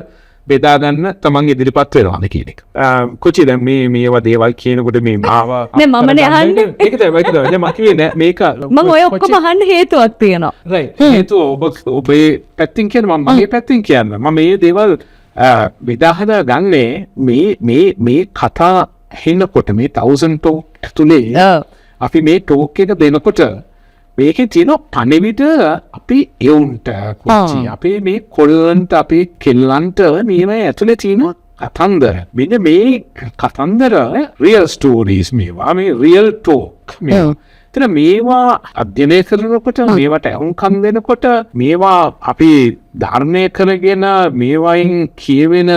බෙදා ගන්න තමන් ඉදිරිපත් වෙනවාද කියන එක. කොචි දැන් මේ මේවා දේවල් කියනකොට මේ මාව නෑ, මමනේ අහන්නේ. ඒක තමයි, ඒක තමයි. දැන් මම කිව්වේ නෑ මේක මං ඔය ඔක්කොම අහන්න හේතුවක් තියෙනවා. රයිට්. හේතුව ඔබ ඔබේ පැත්තෙන් කියන, මම මගේ පැත්තෙන් කියන්න. මම මේ දේවල් බෙදා හදා ගන්නේ මේ මේ මේ කතා හෙනකොට මේ 1000 ටෝක් ඇතුලේ අපි මේ ටෝක් එක දෙනකොට මේකේ තියෙන පණිවිඩ අපි එවුන්ට කොච්චි අපේ මේ කොල්ලන්ට අපේ කෙල්ලන්ට මේවා ඇතුලේ තියෙන කතන්දර. මෙන්න මේ කතන්දර රියල් ස්ටෝරීස් මේවා, මේ රියල් ටෝක් මේවා. එතන මේවා අධ්‍යයනය කරනකොට, මේවට ඇහුම්කන් දෙනකොට, මේවා අපි ධාරණය කරගෙන මේවායින් කියවෙන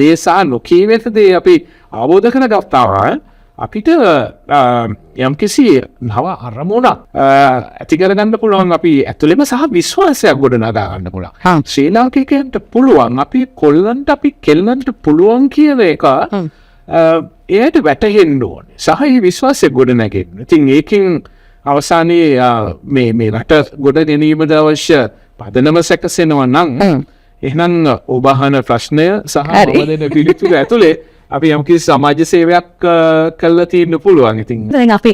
දේ සහ නොකියවෙන දේ අපි අවබෝධ කරගත්තාම අපිට යම්කිසි නව අරමුණක් ඇති කරගන්න පුළුවන් අපි ඇතුළෙම සහ විශ්වාසයක් ගොඩනගා ගන්න පුළුවන්. ශ්‍රී ලාංකිකයන්ට පුළුවන්, අපි කොල්ලන්ට අපි කෙල්ලන්ට පුළුවන් කියන එක එයාට වැටහෙන්න ඕනේ. සහ ඒ විශ්වාසය ගොඩනගෙන්න. ඉතින් ඒකෙන් අවසානයේ මේ මේ රට ගොඩ ගැනීමට අවශ්‍ය පදනම සැකසෙනවා නම් එහෙනම් ඔබ අහන ප්‍රශ්නය සහ මම දෙන පිළිතුර ඇතුලේ අපි යම්කිසි සමාජ සේවයක් කරලා තියෙන්න පුළුවන්. ඉතින් දැන් අපි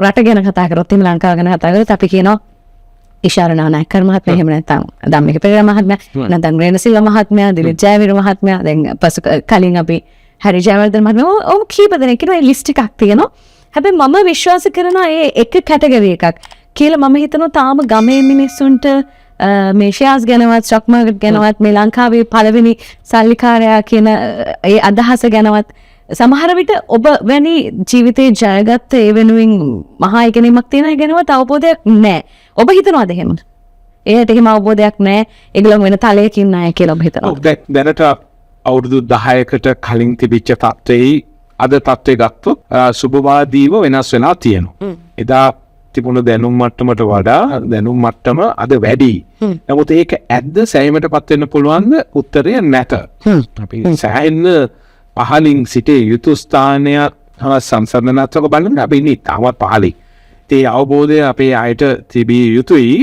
රට ගැන කතා කරොත් එහෙම ලංකාව ගැන කතා කරොත් අපි කියනවා ඉෂාර නානායක්කර මහත්මයා, එහෙම නැත්නම් ධම්මික පෙරේරා මහත්මයා, නැත්නම් රේණසිල්වා මහත්මයා, දිලිප් ජයවීර මහත්මයා, දැන් පසු කලින් අපි හැරි ජයවර්ධන මහත්මයා, ඔව් කීප දෙනෙක් ඉන්නවා. ඒ ලිස්ට් එකක් තියෙනවා. හැබැයි මම විශ්වාස කරනවා ඒ එක කැටගරි එකක් කියලා මම හිතනවා තාම ගමේ මිනිස්සුන්ට මේ ෂෙයාර්ස් ගැනවත් ස්ටොක් මාකට් ගැනවත් මේ ලංකාවේ පළවෙනි සල්ලිකාරයා කියන ඒ අදහස ගැනවත් සමහර විට ඔබ වැනි ජීවිතේ ජයගත්ත ඒ වෙනුවෙන් මහා ඉගෙනීමක් තියෙන අය ගැනවත් අවබෝධයක් නැහැ. ඔබ හිතනවද එහෙම? එයාට එහෙම අවබෝධයක් නැහැ. ඒගොල්ලෝ වෙන තලයක ඉන්න අය කියලා ඔබ හිතනවද? ඔව්, දැනට අවුරුදු 10කට කලින් තිබිච්ච තත්ත්වෙයි අද තත්ත්වය ගත්තොත් සුබවාදීව වෙනස් වෙලා තියෙනවා. එදා තිබුණ දැනුම් මට්ටමට වඩා දැනුම් මට්ටම අද වැඩි. නමුත් ඒක ඇද්ද සෑහීමට පත් වෙන්න පුළුවන්ද? උත්තරය නැත. අපි සෑහෙන්න පහලින් සිටේ යුතු ස්ථානයක් සංසන්දනාත්මක බලන අපි ඉන්නේ තාමත් පහලින්. ඉතින් ඒ අවබෝධය අපේ අයට තිබිය යුතුයි.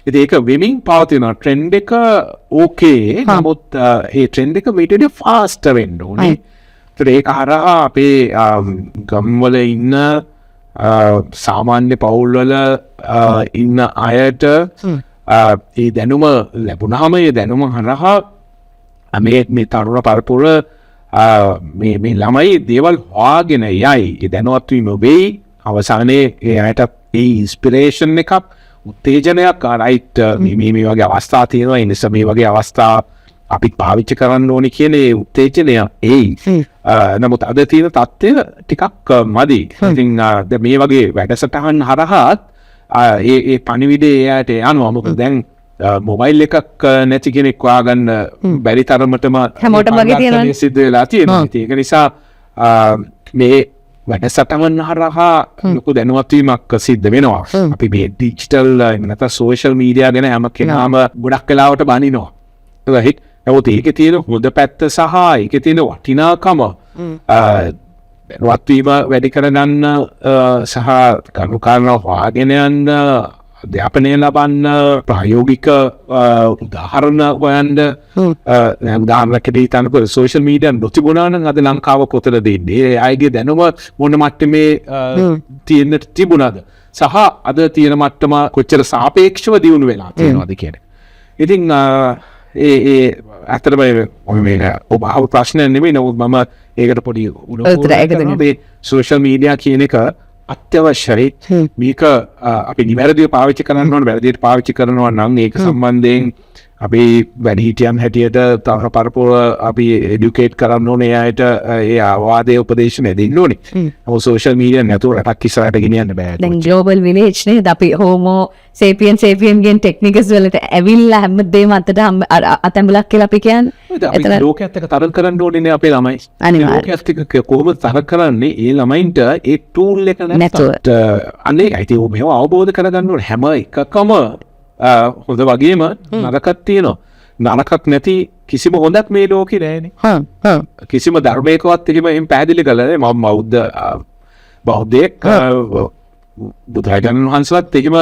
ඉතින් ඒක වෙමින් පවතින ට්‍රෙන්ඩ් එක ඕකේ. නමුත් ඒ ට්‍රෙන්ඩ් එක මීට වඩා ෆාස්ට් වෙන්න ඕනේ. ඒතර ඒක හරහා අපේ ගම්වල ඉන්න සාමාන්‍ය පවුල්වල ඉන්න අයට ඒ දැනුම ලැබුණාම ඒ දැනුම හරහා මේ මේ තරුණ පරපුර මේ මේ ළමයි දේවල් හොයාගෙන යයි. ඒ දැනුවත් වීම වෙයි. අවසානයේ ඒ අයට ඒ ඉන්ස්පිරේෂන් එකක්, උත්තේජනයක්, රයිට්, මේ මේ මේ වගේ අවස්ථා තියෙනවා. ඒ නිසා මේ වගේ අවස්ථා අපි පාවිච්චි කරන්න ඕනි කියන ඒ උත්තේජනය එයි. නමුත් අද තියෙන තත්ත්වය ටිකක් මදි. ඉතින් දැන් මේ වගේ වැඩසටහන් හරහාත් ඒ ඒ පණිවිඩය එයාට යනවා. මොකද දැන් මොබයිල් එකක් නැති කෙනෙක් හොයාගන්න බැරි තරමටම හැමෝටම වගේ තියෙනවනේ. සිද්ධ වෙලා තියෙනවා. ඉතින් ඒක නිසා මේ වැඩසටහන් හරහා ලොකු දැනුවත් වීමක් සිද්ධ වෙනවා. අපි මේ ඩිජිටල් එහෙම නැත්නම් සෝෂල් මීඩියා ගැන හැම කෙනාම ගොඩක් වෙලාවට බනිනවා. රයිට්. නමුත් ඒකේ තියෙන හොඳ පැත්ත සහ ඒකේ තියෙන වටිනාකම දැනුවත් වීම වැඩි කරගන්න සහ කරුණු කාරණා හොයාගෙන යන්න, අධ්‍යාපනය ලබන්න, ප්‍රායෝගික උදාහරණ හොයන්න. දැන් උදාහරණයකට හිතන්නකෝ, සෝෂල් මීඩියා නොතිබුණා නම් අද ලංකාව කොතනද ඉන්නේ? ඒ අයගේ දැනුම මොන මට්ටමේ තියෙන්න තිබුණාද? සහ අද තියෙන මට්ටම කොච්චර සාපේක්ෂව දියුණු වෙලා තියෙනවද කියන එක. ඉතින් ඒ ඒ ඇත්තටම මේ ඔබ අහපු ප්‍රශ්නයක් නෙමෙයි, නමුත් මම ඒකට පොඩි උත්තර ඒක දෙන්න. මේ සෝෂල් මීඩියා කියන එක අත්‍යවශ්‍යයි. මේක අපි නිවැරදිව පාවිච්චි කරන්න ඕන. වැරදියට පාවිච්චි කරනවා නම් ඒක සම්බන්ධයෙන් අපි වැඩිහිටියන් හැටියට තව පරපුර අපි එඩියුකේට් කරන්න ඕනේ. ඒ අයට ඒ අවවාදයේ උපදේශන දෙන්න ඕනේ. නමුත් සෝෂල් මීඩියා නැතුව රටක් ඉස්සරහට ගෙනියන්න බෑ. දැන් ග්ලෝබල් විලේජ් නේද, අපි හෝමෝ සේපියන් සේපියන්ගෙන් ටෙක්නිකස් වලට ඇවිල්ලා හැමදේම අතට අතැඹුලක් කියලා අපි කියන්නේ. අපි එතන ලෝකයේත් එක්ක තරඟ කරන්න ඕනේ නේ අපේ ළමයි. අනිවාර්යයෙන්. ලෝකයේත් එක්ක කොහොමද තරඟ කරන්නේ? ඒ ළමයින්ට ඒ ටූල් එක නැතුව. අන්න ඒකයි. ඉතින් ඔබ මේවා අවබෝධ කරගන්න ඕනේ. හැම එකකම හොඳ වගේම නරකක් තියෙනවා. නරකක් නැති කිසිම හොඳක් මේ ලෝකේ නෑනේ. කිසිම ධර්මයකවත් එහෙම එහෙම පැහැදිලි කරලා නෑ. මම බෞද්ධයෙක්, බුදුරජාණන් වහන්සේවත් එහෙම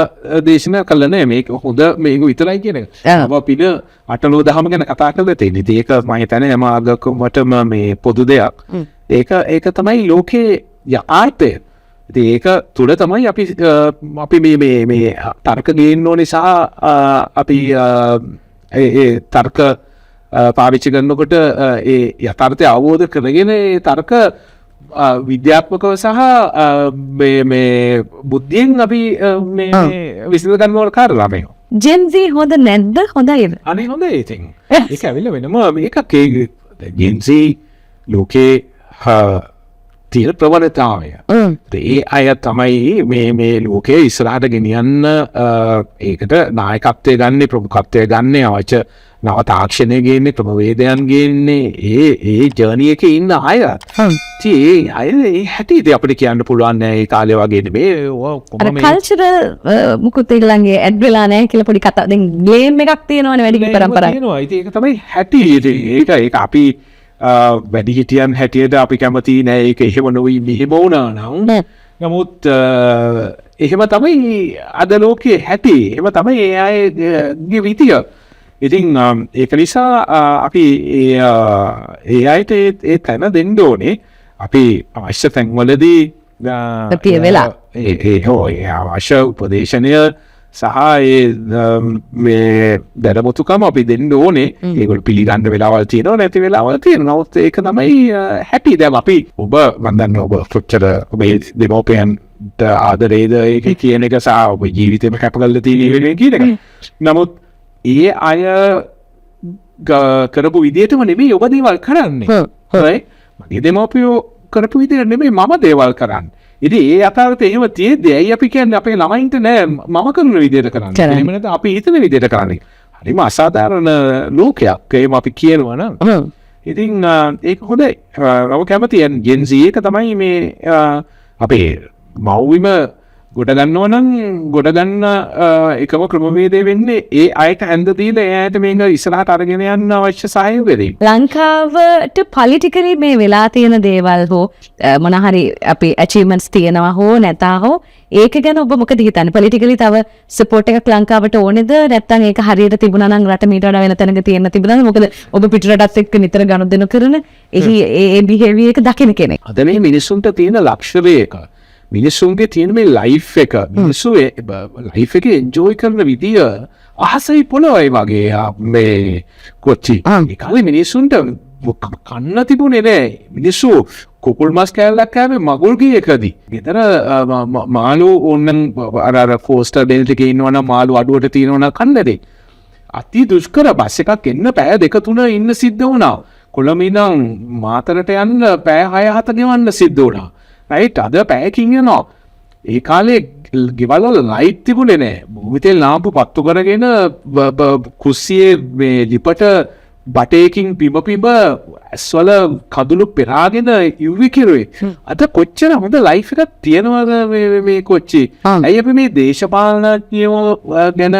දේශනා කළා නෑ. මේක හොඳ මේක විතරයි කියන එක. මම පින අටලෝ දහම ගැන කතා කරලා තියෙන්නේ. ඉතින් ඒක මම හිතන්නේ හැම ආගමකටම මේ පොදු දෙයක්. ඒක තමයි ලෝකේ යථාර්ථය. ඉතින් ඒක තුල තමයි අපි මේ මේ මේ තර්ක ගේන්න ඕනේ සහ අපි ඒ ඒ තර්ක පාවිච්චි කරනකොට ඒ යථාර්ථය අවබෝධ කරගෙන ඒ තර්ක විද්‍යාත්මකව සහ මේ මේ බුද්ධියෙන් අපි මේ මේ විසඳ ගන්න ඕන කාරණා මේක. ජෙන් සී හොඳ නැද්ද, හොඳයිද? අනේ හොඳයි ඉතින්. ඒක ඇවිල්ලා වෙනම මේකක්. ඒ ජෙන් සී ලෝකේ තියෙන ප්‍රවණතාවය. ඒ අය තමයි මේ මේ ලෝකයේ ඉස්සරහට ගෙනියන්න ඒකට නායකත්වය ගන්නේ, ප්‍රමුඛත්වය ගන්නේ, අවශ්‍ය නව තාක්ෂණය ගේන්නේ, ක්‍රමවේදයන් ගේන්නේ, ඒ ඒ ජර්නි එකේ ඉන්න අය. ඉතින් ඒ අය ඒ හැටි ඉතින් අපිට කියන්න පුළුවන් නෑ ඒ කාලේ වගේ නෙමෙයි. ඔය ඔක්කොම අර මේ කල්චරල් මුකුත් ඒගොල්ලන්ගේ ඇඩ් වෙලා නෑ කියලා පොඩි කතා. දැන් බ්ලේම් එකක් තියෙනවනේ වැඩි නෑ, එහෙම පරම්පරාවක්. තියෙනවා. ඉතින් ඒක තමයි හැටි. ඉතින් ඒක අපි වැඩිහිටියන් හැටියට අපි කැමති නෑ ඒක එහෙම නොවි මෙහෙම වුණා නම්. නමුත් එහෙම තමයි අද ලෝකයේ හැටි. එහෙම තමයි ඒ අයගේ විදිය. ඉතින් ඒක නිසා අපි ඒ අයට ඒ තැන දෙන්න ඕනේ. අපි අවශ්‍ය තැන්වලදී ප්‍රිය වෙලා. ඒ ඒ ඔව්, ඒ අවශ්‍ය උපදේශනය සහ ඒ මේ දැනුමුතුකම අපි දෙන්න ඕනේ. ඒගොල්ලෝ පිළිගන්න වෙලාවල් තියෙනවා, නැති වෙලාවල් තියෙනවා. නමුත් ඒක තමයි හැටි. දැන් අපි ඔබ මන් දන්නේ ඔබ කොච්චර ඔබේ දෙමව්පියන්ට ආදරේද ඒක කියන එක සහ ඔබ ජීවිතේම කැප කරලා තියෙන වෙනුවෙන් කියන එක. නමුත් ඒ අය කරපු විදියටම නෙමෙයි ඔබ දේවල් කරන්නේ. හරි? මගේ දෙමව්පියෝ කරපු විදියට නෙමෙයි මම දේවල් කරන්නේ. ඉතින් ඒ යථාර්ථය එහෙම තියෙද්දි ඇයි අපි කියන්නේ අපේ ළමයින්ට නෑ මම කරන විදියට කරන්න. එහෙම නැත්නම් අපි හිතන විදියට කරන්න. හරිම අසාධාරණ ලෝකයක්. එහෙම අපි කියනවා නම්. ඉතින් ඒක හොඳයි. මම කැමතියි. ජෙන් සී එක තමයි මේ අපේ මව්විම ගොඩ ගන්නවා නම් ගොඩ ගන්න එකම ක්‍රමවේදය වෙන්නේ ඒ අයට ඇඳ දීලා ඒ අයට මේක ඉස්සරහට අරගෙන යන්න අවශ්‍ය සහයෝගය දෙන්න. ලංකාවට පොලිටිකලි මේ වෙලා තියෙන දේවල් හෝ මොන හරි අපි ඇචීව්මන්ට්ස් තියෙනවා හෝ නැතා හෝ ඒක ගැන ඔබ මොකද හිතන්නේ? පොලිටිකලි තව සපෝට් එකක් ලංකාවට ඕනේද? නැත්නම් ඒක හරියට තිබුණා නම් රට මීට වඩා වෙන තැනක තියෙන්න තිබුණාද? මොකද ඔබ පිටරටත් එක්ක නිතර ගනුදෙනු කරන එහි ඒ බිහේවියර් එක දකින කෙනෙක්. අද මේ මිනිස්සුන්ට තියෙන ලක්ෂරි එක, මිනිස්සුන්ගේ තියෙන මේ ලයිෆ් එක, මිනිස්සු ලයිෆ් එක එන්ජොයි කරන විදිය අහසයි පොළොවයි වගේ. මේ කොච්චි. ඒ කාලේ මිනිස්සුන්ට කන්න තිබුණේ නෑ. මිනිස්සු කුකුල් මස් කෑල්ලක් කෑවේ මගුල් ගෙයකදී. ගෙදර මාළු ඕනනම් අර කෝස්ටල් බෙල්ට් එකේ ඉන්නවනම් මාළු අඩුවට තියෙනවනම් කන්න දෙයි. අති දුෂ්කර බස් එකක් එන්න පැය දෙක තුන ඉන්න සිද්ධ වුණා. කොළඹ ඉඳන් මාතරට යන්න පැය 6-7 ගෙවන්න සිද්ධ වුණා. රයිට්, අද පැයකින් යනවා. ඒ කාලේ ගෙවල් වල ලයිට් තිබුණේ නෑ. භූමිතෙල් ලාම්පු පත්තු කරගෙන කුස්සියේ මේ ලිපට බටේකින් පිඹ පිඹ ඇස්වල කඳුළු පෙරාගෙන ඉව්වි කෙරුවේ. අද කොච්චර හොඳ ලයිෆ් එකක් තියෙනවද මේ කොච්චි. ඇයි අපි මේ දේශපාලනඥයෝ ගැන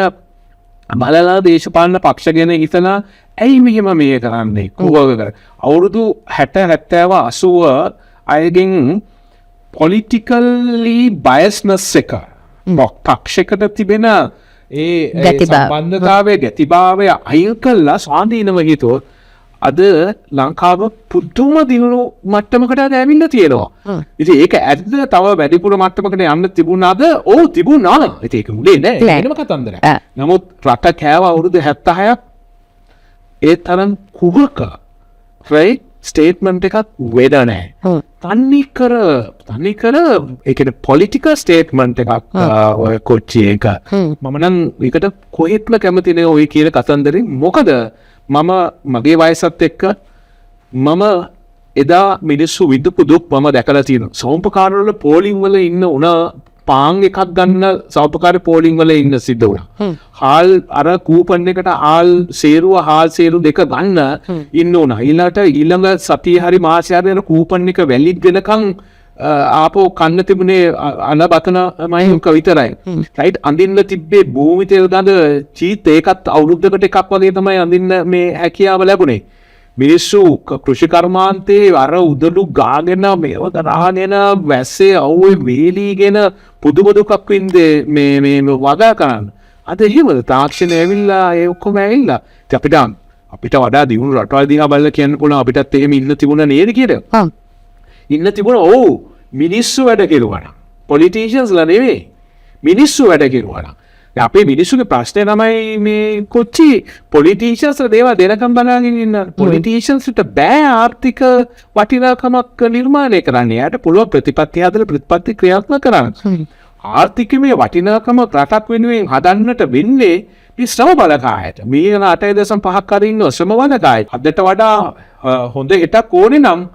බලලා දේශපාලන පක්ෂ ගැන හිතලා ඇයි මෙහෙම මේ කරන්නේ? කොහොමද කරන්නේ? අවුරුදු 60 70 80 අයගෙන් පොලිටිකල්ලි බයස්නස් එක, පක්ෂයකට තිබෙන ඒ සම්බන්ධතාවය, ගැතිභාවය අයින් කළා ස්වාධීනව හිතුවොත් අද ලංකාව පුදුම දියුණු මට්ටමකට අද ඇවිල්ලා තියෙනවා. ඉතින් ඒක ඇද්ද තව වැඩිපුර මට්ටමකට යන්න තිබුණාද? ඔව් තිබුණා. ඉතින් ඒක මුලේ නෑ. වෙනම කතන්දරයක්. නමුත් රට කෑව අවුරුදු 76ක් ඒ තරම් කුහක රයිට් ස්ටේට්මන්ට් එකක් වෙද නෑ. තනිකර තනිකර ඒ කියන්නේ පොලිටිකල් ස්ටේට්මන්ට් එකක් ඔය කොච්චි එක. මම නම් ඒකට කොහෙත්ම කැමති නෑ ඔය කියන කතන්දරේ. මොකද මම මගේ වයසත් එක්ක මම එදා මිනිස්සු විඳපු දුක් මම දැකලා තියෙනවා. සෞපකාරවල පෝලිං වල ඉන්න උන පාන් එකක් ගන්න සෞපකාර පෝලිං වල ඉන්න සිද්ධ වුණා. හාල් අර කූපන් එකට හාල් සේරුව හාල් සේරු දෙක ගන්න ඉන්න උනා. ඊළඟට ඊළඟ සතිය හරි මාසය හරි අර කූපන් එක වැලිඩ් වෙනකන් ආපහු කන්න තිබුණේ අන බතනමයි උක විතරයි. රයිට්, අඳින්න තිබ්බේ භූමි තෙල් ගඳ චීත්, ඒකත් අවුරුද්දකට එකක් වගේ තමයි අඳින්න මේ හැකියාව ලැබුණේ. මිනිස්සු කෘෂි කර්මාන්තයේ අර උදළු ගාගෙන මේව කරාගෙන වැස්සේ අවුවේ වේලීගෙන පුදුම දුකක් වින්දේ මේ මේ වගා කරන්න. අද එහෙමද? තාක්ෂණය ඇවිල්ලා ඒ ඔක්කොම ඇවිල්ලා. ඉතින් අපිට වඩා දියුණු රටවල් දිහා බලලා කියන්න පුළුවන් අපිටත් එහෙම ඉන්න තිබුණා නේද කියලා. ඉන්න තිබුණා. ඔව්, මිනිස්සු වැඩ කෙරුවා නම්. පොලිටිෂියන්ස්ලා නෙවෙයි. මිනිස්සු වැඩ කෙරුවා නම්. දැන් අපේ මිනිස්සුගේ ප්‍රශ්නේ තමයි මේ කොච්චි පොලිටිෂියන්ස්ලා දේවල් දෙනකම් බලාගෙන ඉන්න. පොලිටිෂියන්ස්ට බෑ ආර්ථික වටිනාකමක් නිර්මාණය කරන්න. එයාට පුළුවන් ප්‍රතිපත්ති හදලා ප්‍රතිපත්ති ක්‍රියාත්මක කරන්න. ආර්ථිකමය වටිනාකම රටක් වෙනුවෙන් හදන්නට වෙන්නේ මේ ශ්‍රම බලකායට. මේ 8.5ක් හරි ඉන්න ශ්‍රම බලකාය. අදට වඩා හොඳ හෙටක් ඕනේ නම්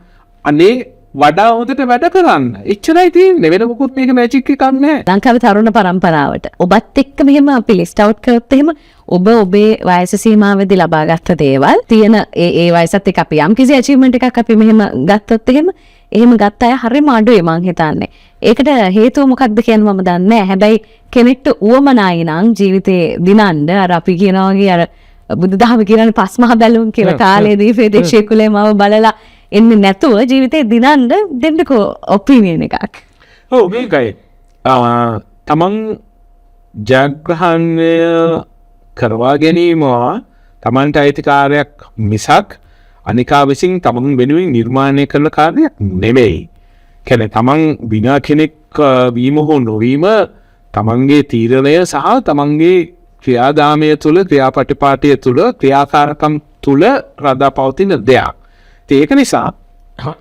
අනේ වඩා හොඳට වැඩ කරන්න. එච්චරයි තියෙන්නේ. වෙන මොකුත් මේක මැජික් එකක් නෑ. ලංකාවේ තරුණ පරම්පරාවට ඔබත් එක්ක මෙහෙම අපි ලිස්ට් අවුට් කරොත් එහෙම ඔබ ඔබේ වයස සීමාවෙදි ලබාගත්ත දේවල් තියෙන ඒ ඒ වයසත් එක්ක අපි යම් කිසි ඇචීව්මන්ට් එකක් අපි මෙහෙම ගත්තොත් එහෙම එහෙම ගත්ත අය හරිම අඩුයි මං හිතන්නේ. ඒකට හේතුව මොකක්ද කියන්න මම දන්නේ නෑ. හැබැයි කෙනෙක්ට උවමනායි නම් ජීවිතේ දිනන්න අර අපි කියනවා වගේ අර බුදුදහම කියන්නේ පස් මහ බැලුම් කියලා කාලේ දීපේ දේශේ කුලේ මව බලලා එන්නේ නැතුව ජීවිතේ දිනන්න දෙන්නකෝ ඔපිනියන් එකක්. ඔව් මේකයි. තමන් ජයග්‍රහණය කරවා ගැනීම තමන්ට අයිති කාර්යයක් මිසක් අනිකා විසින් තමන් වෙනුවෙන් නිර්මාණය කරන කාර්යයක් නෙමෙයි. කියන්නේ තමන් විනා කෙනෙක් වීම හෝ නොවීම තමන්ගේ තීරණය සහ තමන්ගේ ක්‍රියාදාමය තුළ, ක්‍රියාපටිපාටිය තුළ, ක්‍රියාකාරකම් තුළ රඳා පවතින දෙයක්. ඒක නිසා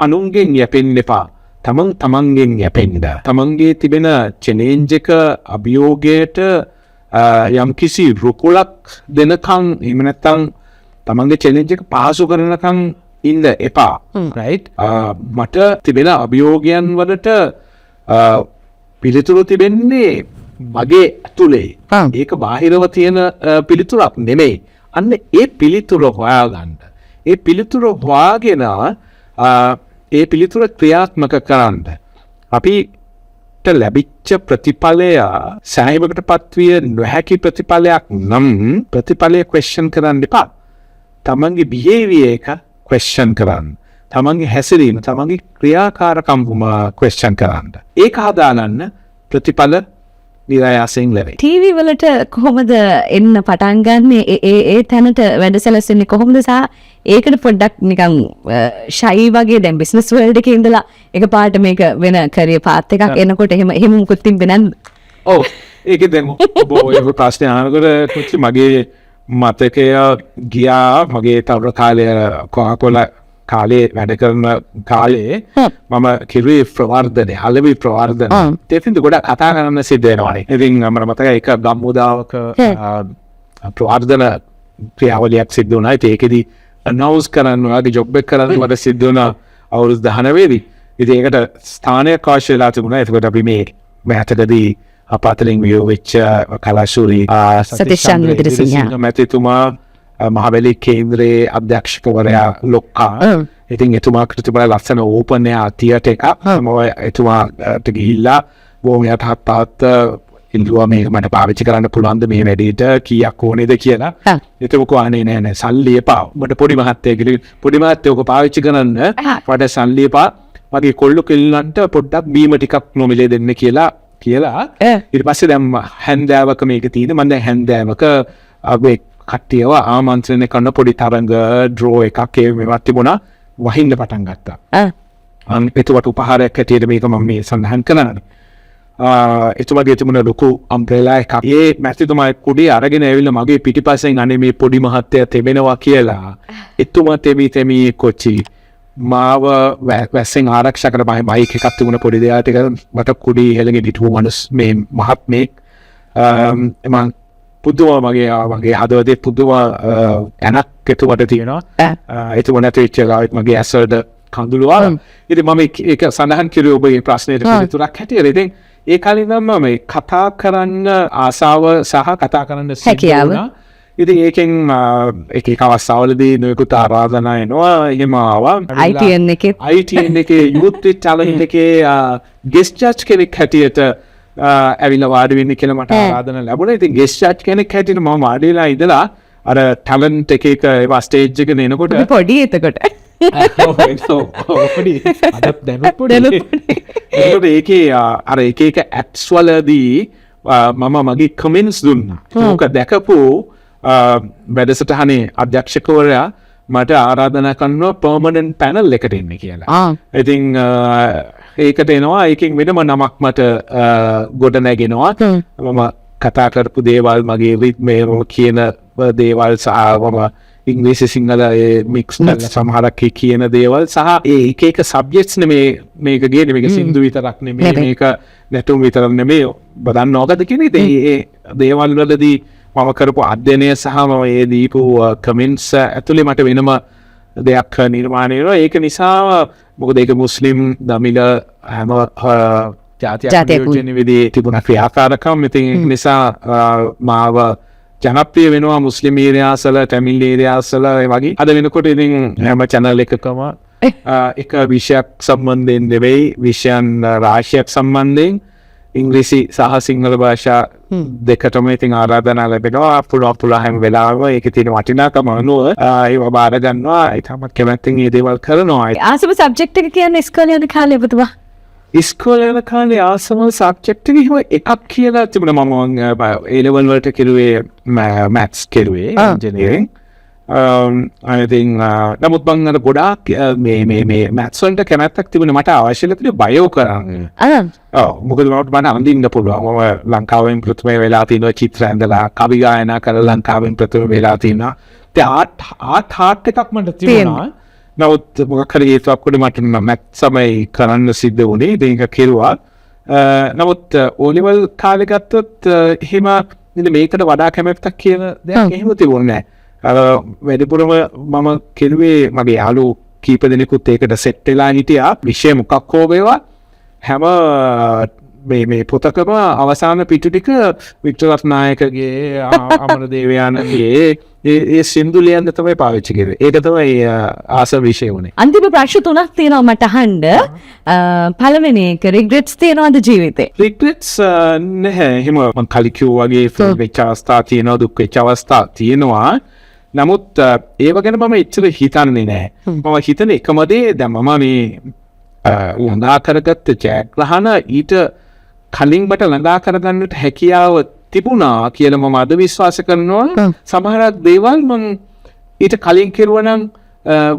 අනුන්ගෙන් යැපෙන්න එපා. තමන් තමන්ගෙන් යැපෙන්න. තමන්ගේ තිබෙන චැලෙන්ජ් එක අභියෝගයට යම්කිසි රුකුලක් දෙනකන් එහෙම නැත්නම් තමන්ගේ චැලෙන්ජ් එක පහසු කරනකන් ඉන්න එපා. රයිට්? මට තිබෙන අභියෝගයන් වලට පිළිතුරු තිබෙන්නේ මගේ ඇතුලේ. ඒක බාහිරව තියෙන පිළිතුරක් නෙමෙයි. අන්න ඒ පිළිතුර හොයාගන්න. ඒ පිළිතුර හොයාගෙන ඒ පිළිතුර ක්‍රියාත්මක කරන්න. අපිට ලැබිච්ච ප්‍රතිඵලය සෑහීමකට පත්විය නොහැකි ප්‍රතිඵලයක් නම් ප්‍රතිඵලය ක්වෙස්චන් කරන්න එපා. තමන්ගේ බිහේවියර් එක ක්වෙස්චන් කරන්න. තමන්ගේ හැසිරීම, තමන්ගේ ක්‍රියාකාරකම් ක්වෙස්චන් කරන්න. ඒක හදාගන්න ප්‍රතිඵල නිරායාසයෙන් ලැබෙයි. ටීවී වලට කොහොමද එන්න පටන් ගන්නෙ? ඒ ඒ ඒ තැනට වැඩ සැලසෙන්නේ කොහොමද? සහ ඒකට පොඩ්ඩක් නිකන් ෂයි වගේ දැන් බිස්නස් වර්ල්ඩ් එකේ ඉඳලා එකපාරට මේක වෙන කරියර් පාත් එකක් එනකොට එහෙම එහෙම මුකුත් තිබ්බේ නැද්ද? ඔව්. ඒකේ දැන් ඔබ ඔය ප්‍රශ්නේ අහනකොට කොච්චි මගේ මතකය ගියා. මගේ තරුණ කාලය කොකාකෝලා කාලේ වැඩ කරන කාලේ මම කිරුවේ ප්‍රවර්ධනය, අලෙවි ප්‍රවර්ධන. ඒතින් ගොඩක් කතා කරන්න සිද්ධ වෙනවානේ. ඉතින් මට මතකයි එක ගම්මුදාවක ප්‍රවර්ධන ක්‍රියාවලියක් සිද්ධ වුණා. ඉතින් ඒකෙදි අනවුන්ස් කරන්න ඔයාගේ ජොබ් එක කරන්න මට සිද්ධ වුණා අවුරුදු 19 දී. ඉතින් ඒකට ස්ථානයක් අවශ්‍ය වෙලා තිබුණා. එතකොට අපි මේ මෑතකදී අප අතරින් වියෝ වෙච්ච කලාශූරී සතීෂ් චන්ද්‍ර ඉදිරිසිංහ මැතිතුමා මහවැලි කේන්ද්‍රයේ අධ්‍යක්ෂකවරයා ලොක්කා. ඉතින් එතුමාට තිබුණා ලස්සන ඕපන් එයාර් තියටර් එකක්. මම එතුමාට ගිහිල්ලා බොහොම යටහත් පහත් ඉල්ලුවා මේක මට පාවිච්චි කරන්න පුළුවන්ද මේ වැඩේට කීයක් ඕනේද කියලා. එතකොට අනේ නෑ නෑ සල්ලි එපා. මට පොඩි මහත්තයා කියලා පොඩි මහත්තයා ඔක පාවිච්චි කරන්න මට සල්ලි එපා. මගේ කොල්ලෝ කෙල්ලන්ට පොඩ්ඩක් බීම ටිකක් නොමිලේ දෙන්න කියලා කියලා. ඊට පස්සේ දැන් හැන්දෑවක මේක තියෙන මම දැන් හැන්දෑවක අපේ කට්ටියව ආමන්ත්‍රණය කරන පොඩි තරඟ ඩ්‍රෝ එකක් ඒ මේවත් තිබුණා. වහින්න පටන් ගත්තා. එතුමාට උපහාරයක් හැටියට මේක මම මේ සඳහන් කරන්නේ. එතුමාගේ තිබුණ ලොකු අම්බ්‍රෙලා එකක්. ඒ මැතිතුමා කුඩේ අරගෙන ඇවිල්ලා මගේ පිටිපස්සෙන් අනේ මේ පොඩි මහත්තයා තෙමෙනවා කියලා. එතුමා තෙමි තෙමි කොච්චි මාව වැස්සෙන් ආරක්ෂා කර මගේ බයික් එකක් තිබුණ පොඩි දෙයක් ටික මට කුඩේ ඉහළගෙන හිටපු මනුස්ස මේ මහත්මයෙක්. මං පුදුම මගේ හදවතේ පුදුම ඇනක් එතුමාට තියෙනවා. එතුමා නැති වෙච්ච වෙලාවෙත් මගේ ඇස් වලට කඳුළු ආවා. ඉතින් මම ඒක සඳහන් කෙරුවේ ඔබගේ ප්‍රශ්නයට පිළිතුරක් හැටියට. ඉතින් ඒ කාලේ ඉඳන්ම මේ කතා කරන්න ආසාව සහ කතා කරන්න සිද්ධ වුණා. ඉතින් ඒකෙන් එක එක අවස්ථාවලදී නොයෙකුත් ආරාධනා එනවා. එහෙම ආවා. ITN එකේ ITN එකේ යූත් විත් ටැලන්ට් එකේ ගෙස්ට් ජජ් කෙනෙක් හැටියට ඇවිල්ලා වාඩි වෙන්න කියලා මට ආරාධනා ලැබුණා. ඉතින් ගෙස්ට් ජජ් කෙනෙක් හැටියට මම වාඩි වෙලා ඉඳලා අර ටැලන්ට් එක එක ඒවා ස්ටේජ් එක එනකොට පොඩි එතකොට පොඩි අද දැනුත් පොඩි. එතකොට ඒකේ අර එක එක ඇප්ස් වලදී මම මගේ කමෙන්ට්ස් දුන්නා. ඒක දැකපු වැඩසටහනේ අධ්‍යක්ෂකවරයා මට ආරාධනා කරනවා පර්මනන්ට් පැනල් එකට එන්න කියලා. ඉතින් ඒකට එනවා. ඒකෙන් වෙනම නමක් මට ගොඩ නැගෙනවා. මම කතා කරපු දේවල් මගේ රිද්මේ කියන දේවල් සහ මම ඉංග්‍රීසි සිංහල ඒ මික්ස් කරලා සමහරක් ඒ කියන දේවල් සහ ඒ එක එක සබ්ජෙක්ට්ස් නෙමේ මේක ගේන්නේ. මේක සින්දු විතරක් නෙමේ, මේක නැටුම් විතරක් නෙමේ, ඔබ දන්නවද කියන ඉතින් ඒ දේවල් වලදී මම කරපු අධ්‍යයනය සහ මම ඒ දීපු කමෙන්ට්ස් ඇතුලේ මට වෙනම දෙයක් නිර්මාණය වෙනවා. ඒක නිසා මොකද ඒක මුස්ලිම් දමිළ හැම ජාතියක් නියෝජනය විදිහේ තිබුණ ක්‍රියාකාරකම්. ඉතින් ඒක නිසා මාව ජනප්‍රිය වෙනවා මුස්ලිම් ඒරියාස් වල, ටැමිල් ඒරියාස් වල ඒ වගේ. අද වෙනකොට ඉතින් හැම චැනල් එකකම එක විෂයක් සම්බන්ධයෙන් නෙවෙයි විෂයන් රාශියක් සම්බන්ධයෙන් ඉංග්‍රීසි සහ සිංහල භාෂා දෙකටම ඉතින් ආරාධනා ලැබෙනවා. පුළුවන් හැම වෙලාවෙම ඒකේ තියෙන වටිනාකම අනුව ඒවා බාර ගන්නවා. ඉතාමත් කැමැත්තෙන් මේ දේවල් කරනවා. ආසම සබ්ජෙක්ට් එක කියන්නේ ඉස්කෝලේ යන කාලේ ඔබතුමා? ඉස්කෝලේ යන කාලේ ආසම සබ්ජෙක්ට් එක එහෙම එකක් කියලා තිබුණා. මම ඒ ලෙවල් වලට කෙරුවේ මැත්ස් කෙරුවේ, ඉංජිනේරින්. ඉතින් නමුත් මං අර ගොඩාක් මේ මේ මේ මැත්ස් වලට කැමැත්තක් තිබුණේ. මට අවශ්‍ය වෙලා තිබුණේ බයෝ කරන්න. ඔව්, මොකද මට අඳින්න පුළුවන්. මම ලංකාවෙන් ප්‍රථම වෙලා තිනවා චිත්‍ර ඇඳලා, කවි ගායනා කරලා ලංකාවෙන් ප්‍රථම වෙලා තිනවා. ඉතින් ආර්ට් හાર્ට් එකක් මට තිබුණා. නමුත් මොකක් හරි හේතුවක් උඩ මට මැත්ස් තමයි කරන්න සිද්ධ වුණේ. ඉතින් ඒක කෙරුවා. නමුත් ඕ ලෙවල් කාලේ ගත්තොත් එහෙම මේකට වඩා කැමැත්තක් කියන දෙයක් එහෙම තිබුණේ නෑ. අර වැඩිපුරම මම කෙරුවේ මගේ යාළුවෝ කීප දෙනෙකුත් ඒකට සෙට් වෙලා හිටියා. විෂය මොකක් හෝ වේවා හැම මේ මේ පොතකම අවසාන පිටු ටික වික්ටර් රත්නායකගේ අමරදේවයාණන්ගේ ඒ සින්දු ලියන්න තමයි පාවිච්චි කරේ. ඒක තමයි ආස විෂය වුණේ. අන්තිම ප්‍රශ්න තුනක් තියෙනවා මට අහන්න. පළවෙනි එක රිග්‍රෙට්ස් තියෙනවද ජීවිතේ? රිග්‍රෙට්ස් නැහැ. එහෙම මං කලින් කිව්වා වගේ ෆෙල් වෙච්ච අවස්ථා තියෙනවා, දුක් වෙච්ච අවස්ථා තියෙනවා. නමුත් ඒව ගැන මම එච්චර හිතන්නේ නැහැ. මම හිතන එකම දේ දැන් මම මේ ළඟා කරගත්ත ජයග්‍රහණ ඊට කලින් මට ළඟා කරගන්නට හැකියාව තිබුණා කියලා මම අද විශ්වාස කරනවා. සමහරක් දේවල් මං ඊට කලින් කෙරුවා නම්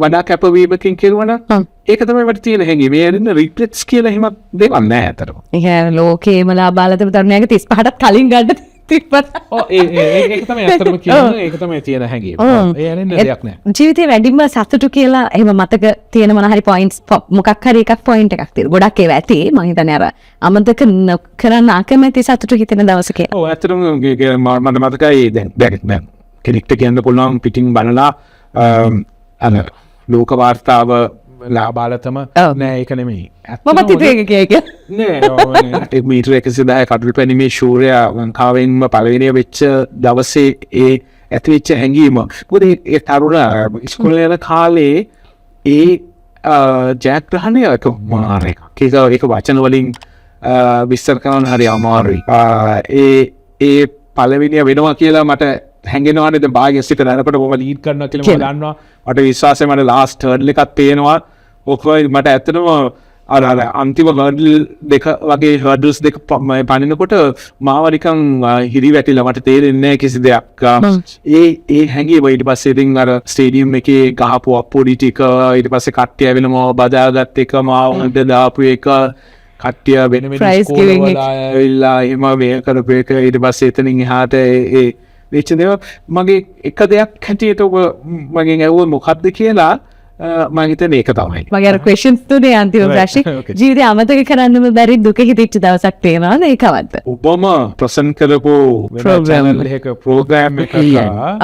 වඩා කැපවීමකින් කෙරුවා නම් ඒක තමයි මට තියෙන හැඟීම. මේ ඇරෙන්න රිග්‍රෙට්ස් කියලා එහෙම දේවල් නෑ ඇත්තටම. ඒ කියන්නේ ලෝකේම ලාබාලතම තරුණයාගේ 35ටත් කලින් ගන්න තිබ්බත්. ඔව්, ඒ ඒ ඒක තමයි ඇත්තටම කියන්නේ. ඒක තමයි තියෙන හැඟීම. ඒ ඇරෙන්න දෙයක් නෑ. ජීවිතේ වැඩිම සතුටු කියලා එහෙම මතක තියෙන මොන හරි පොයින්ට්ස් මොකක් හරි එකක් පොයින්ට් එකක් තියෙනවා. ගොඩක් ඒවා ඇති. මං හිතන්නේ අර අමතක කරන්න අකමැති සතුටු හිතෙන දවස කියලා. ඔව්, ඇත්තටම මට මතකයි දැන් දැන් කෙනෙක්ට කියන්න පුළුවන් පිටින් බලලා අර ලෝක වාර්තාව ලාබාලතම නෑ, ඒක නෙමෙයි. මමත් හිතුවේ ඒක කියයි කියලා. නෑ, ඔව් නෑ. ඒ මීටර 110 කඩුල් පැනීමේ ශූරයා ලංකාවෙන්ම පළවෙනිය වෙච්ච දවසේ ඒ ඇතිවෙච්ච හැඟීම. මොකද ඒ තරුණ ඉස්කෝලේ යන කාලේ ඒ ජයග්‍රහණය එක මාර එකක්. ඒක වචන වලින් විස්තර කරන්න හරි අමාරුයි. ඒ ඒ පළවෙනිය වෙනවා කියලා මට හැඟෙනවානේ. දැන් භාගයේ සිට යනකොට කොහොම ලීඩ් කරනවා කියලා මම දන්නවා. මට විශ්වාසයි, මට ලාස්ට් හර්ඩල් එකක් පේනවා. ඔක මට ඇත්තටම අර අර අන්තිම හර්ඩල් දෙක වගේ හර්ඩල්ස් දෙක පනිනකොට මාව නිකන් හිරි වැටිලා, මට තේරෙන්නේ නැහැ කිසි දෙයක්. ඒ ඒ හැඟීම ඊට පස්සේ ඉතින් අර ස්ටේඩියම් එකේ ගහපු අප්පොඩි ටික, ඊට පස්සේ කට්ටිය ඇවිල්ලා මාව බදාගත්ත එක, මාව හොඳ දාපු එක, කට්ටිය වෙන වෙන Prize giving ඉස්කෝලවල අය ඇවිල්ලා එහෙම මේ කරපු එක, ඊට පස්සේ එතනින් එහාට ඒ ඒ වෙච්ච දේවල් මගේ එක දෙයක් හැටියට ඔබ මගෙන් ඇහුවොත් මොකද්ද කියලා, මං හිතන්නේ ඒක තමයි. මගේ අර ක්වෙස්චන්ස් තුනේ අන්තිම ප්‍රශ්නේ, ජීවිතේ අමතක කරන්නම බැරි දුක හිතිච්ච දවසක් තියෙනවද? ඒ කවද්ද? ඔබම ප්‍රසන්ට් කරපු Program. Channel එකක ප්‍රෝග්‍රෑම් එකක.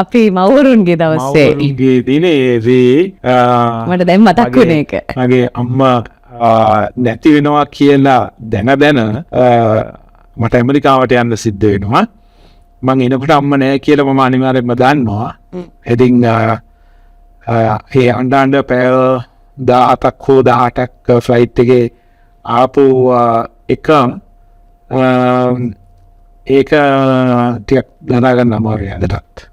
අපි මව්වරුන්ගේ දවසේ. මව්වරුන්ගේ දිනේදී මට දැන් මතක් වුණේ ඒක. මගේ අම්මා නැති වෙනවා කියලා දැන දැන මට ඇමරිකාවට යන්න සිද්ධ වෙනවා. මං එනකොට අම්මා නෑ කියලා මම අනිවාර්යයෙන්ම දන්නවා. ඉතින් ඒ අඬ අඬ පැය 17ක් හෝ 18ක් ෆ්ලයිට් එකේ ආපු එක ඒක ටිකක් දරා ගන්න අමාරුයි අදටත්.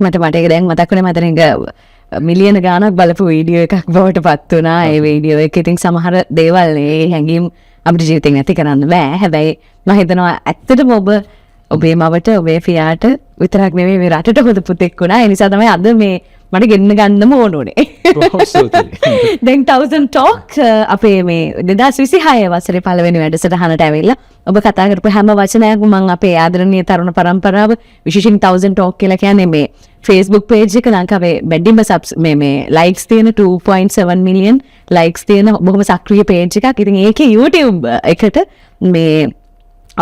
මට මට ඒක දැන් මතක් වුණේ. මට ඒක මිලියන ගාණක් බලපු වීඩියෝ එකක් බවට පත් වුණා. ඒ වීඩියෝ එක ඉතින් සමහර දේවල් ඒ හැඟීම් අපිට ජීවිතෙන් නැති කරන්න බෑ. හැබැයි මම හිතනවා ඇත්තටම ඔබ ඔබේ මවට, ඔබේ පියාට විතරක් නෙමෙයි, මේ රටට හොඳ පුතෙක් වුණා. ඒ නිසා තමයි අද මේ මට ගෙන්න ගන්නම ඕන උනේ. බොහොම ස්තුතියි. දැන් 1000 Talk අපේ මේ 2026 වසරේ පළවෙනි වැඩසටහනට ඇවිල්ලා ඔබ කතා කරපු හැම වචනයක්ම මං අපේ ආදරණීය තරුණ පරම්පරාව, විශේෂයෙන් 1000 Talk කියලා කියන්නේ මේ Facebook page එක ලංකාවේ වැඩිම subs මේ මේ likes තියෙන, 2.7 million likes තියෙන බොහොම සක්‍රිය page එකක්. ඉතින් ඒකේ YouTube එකට මේ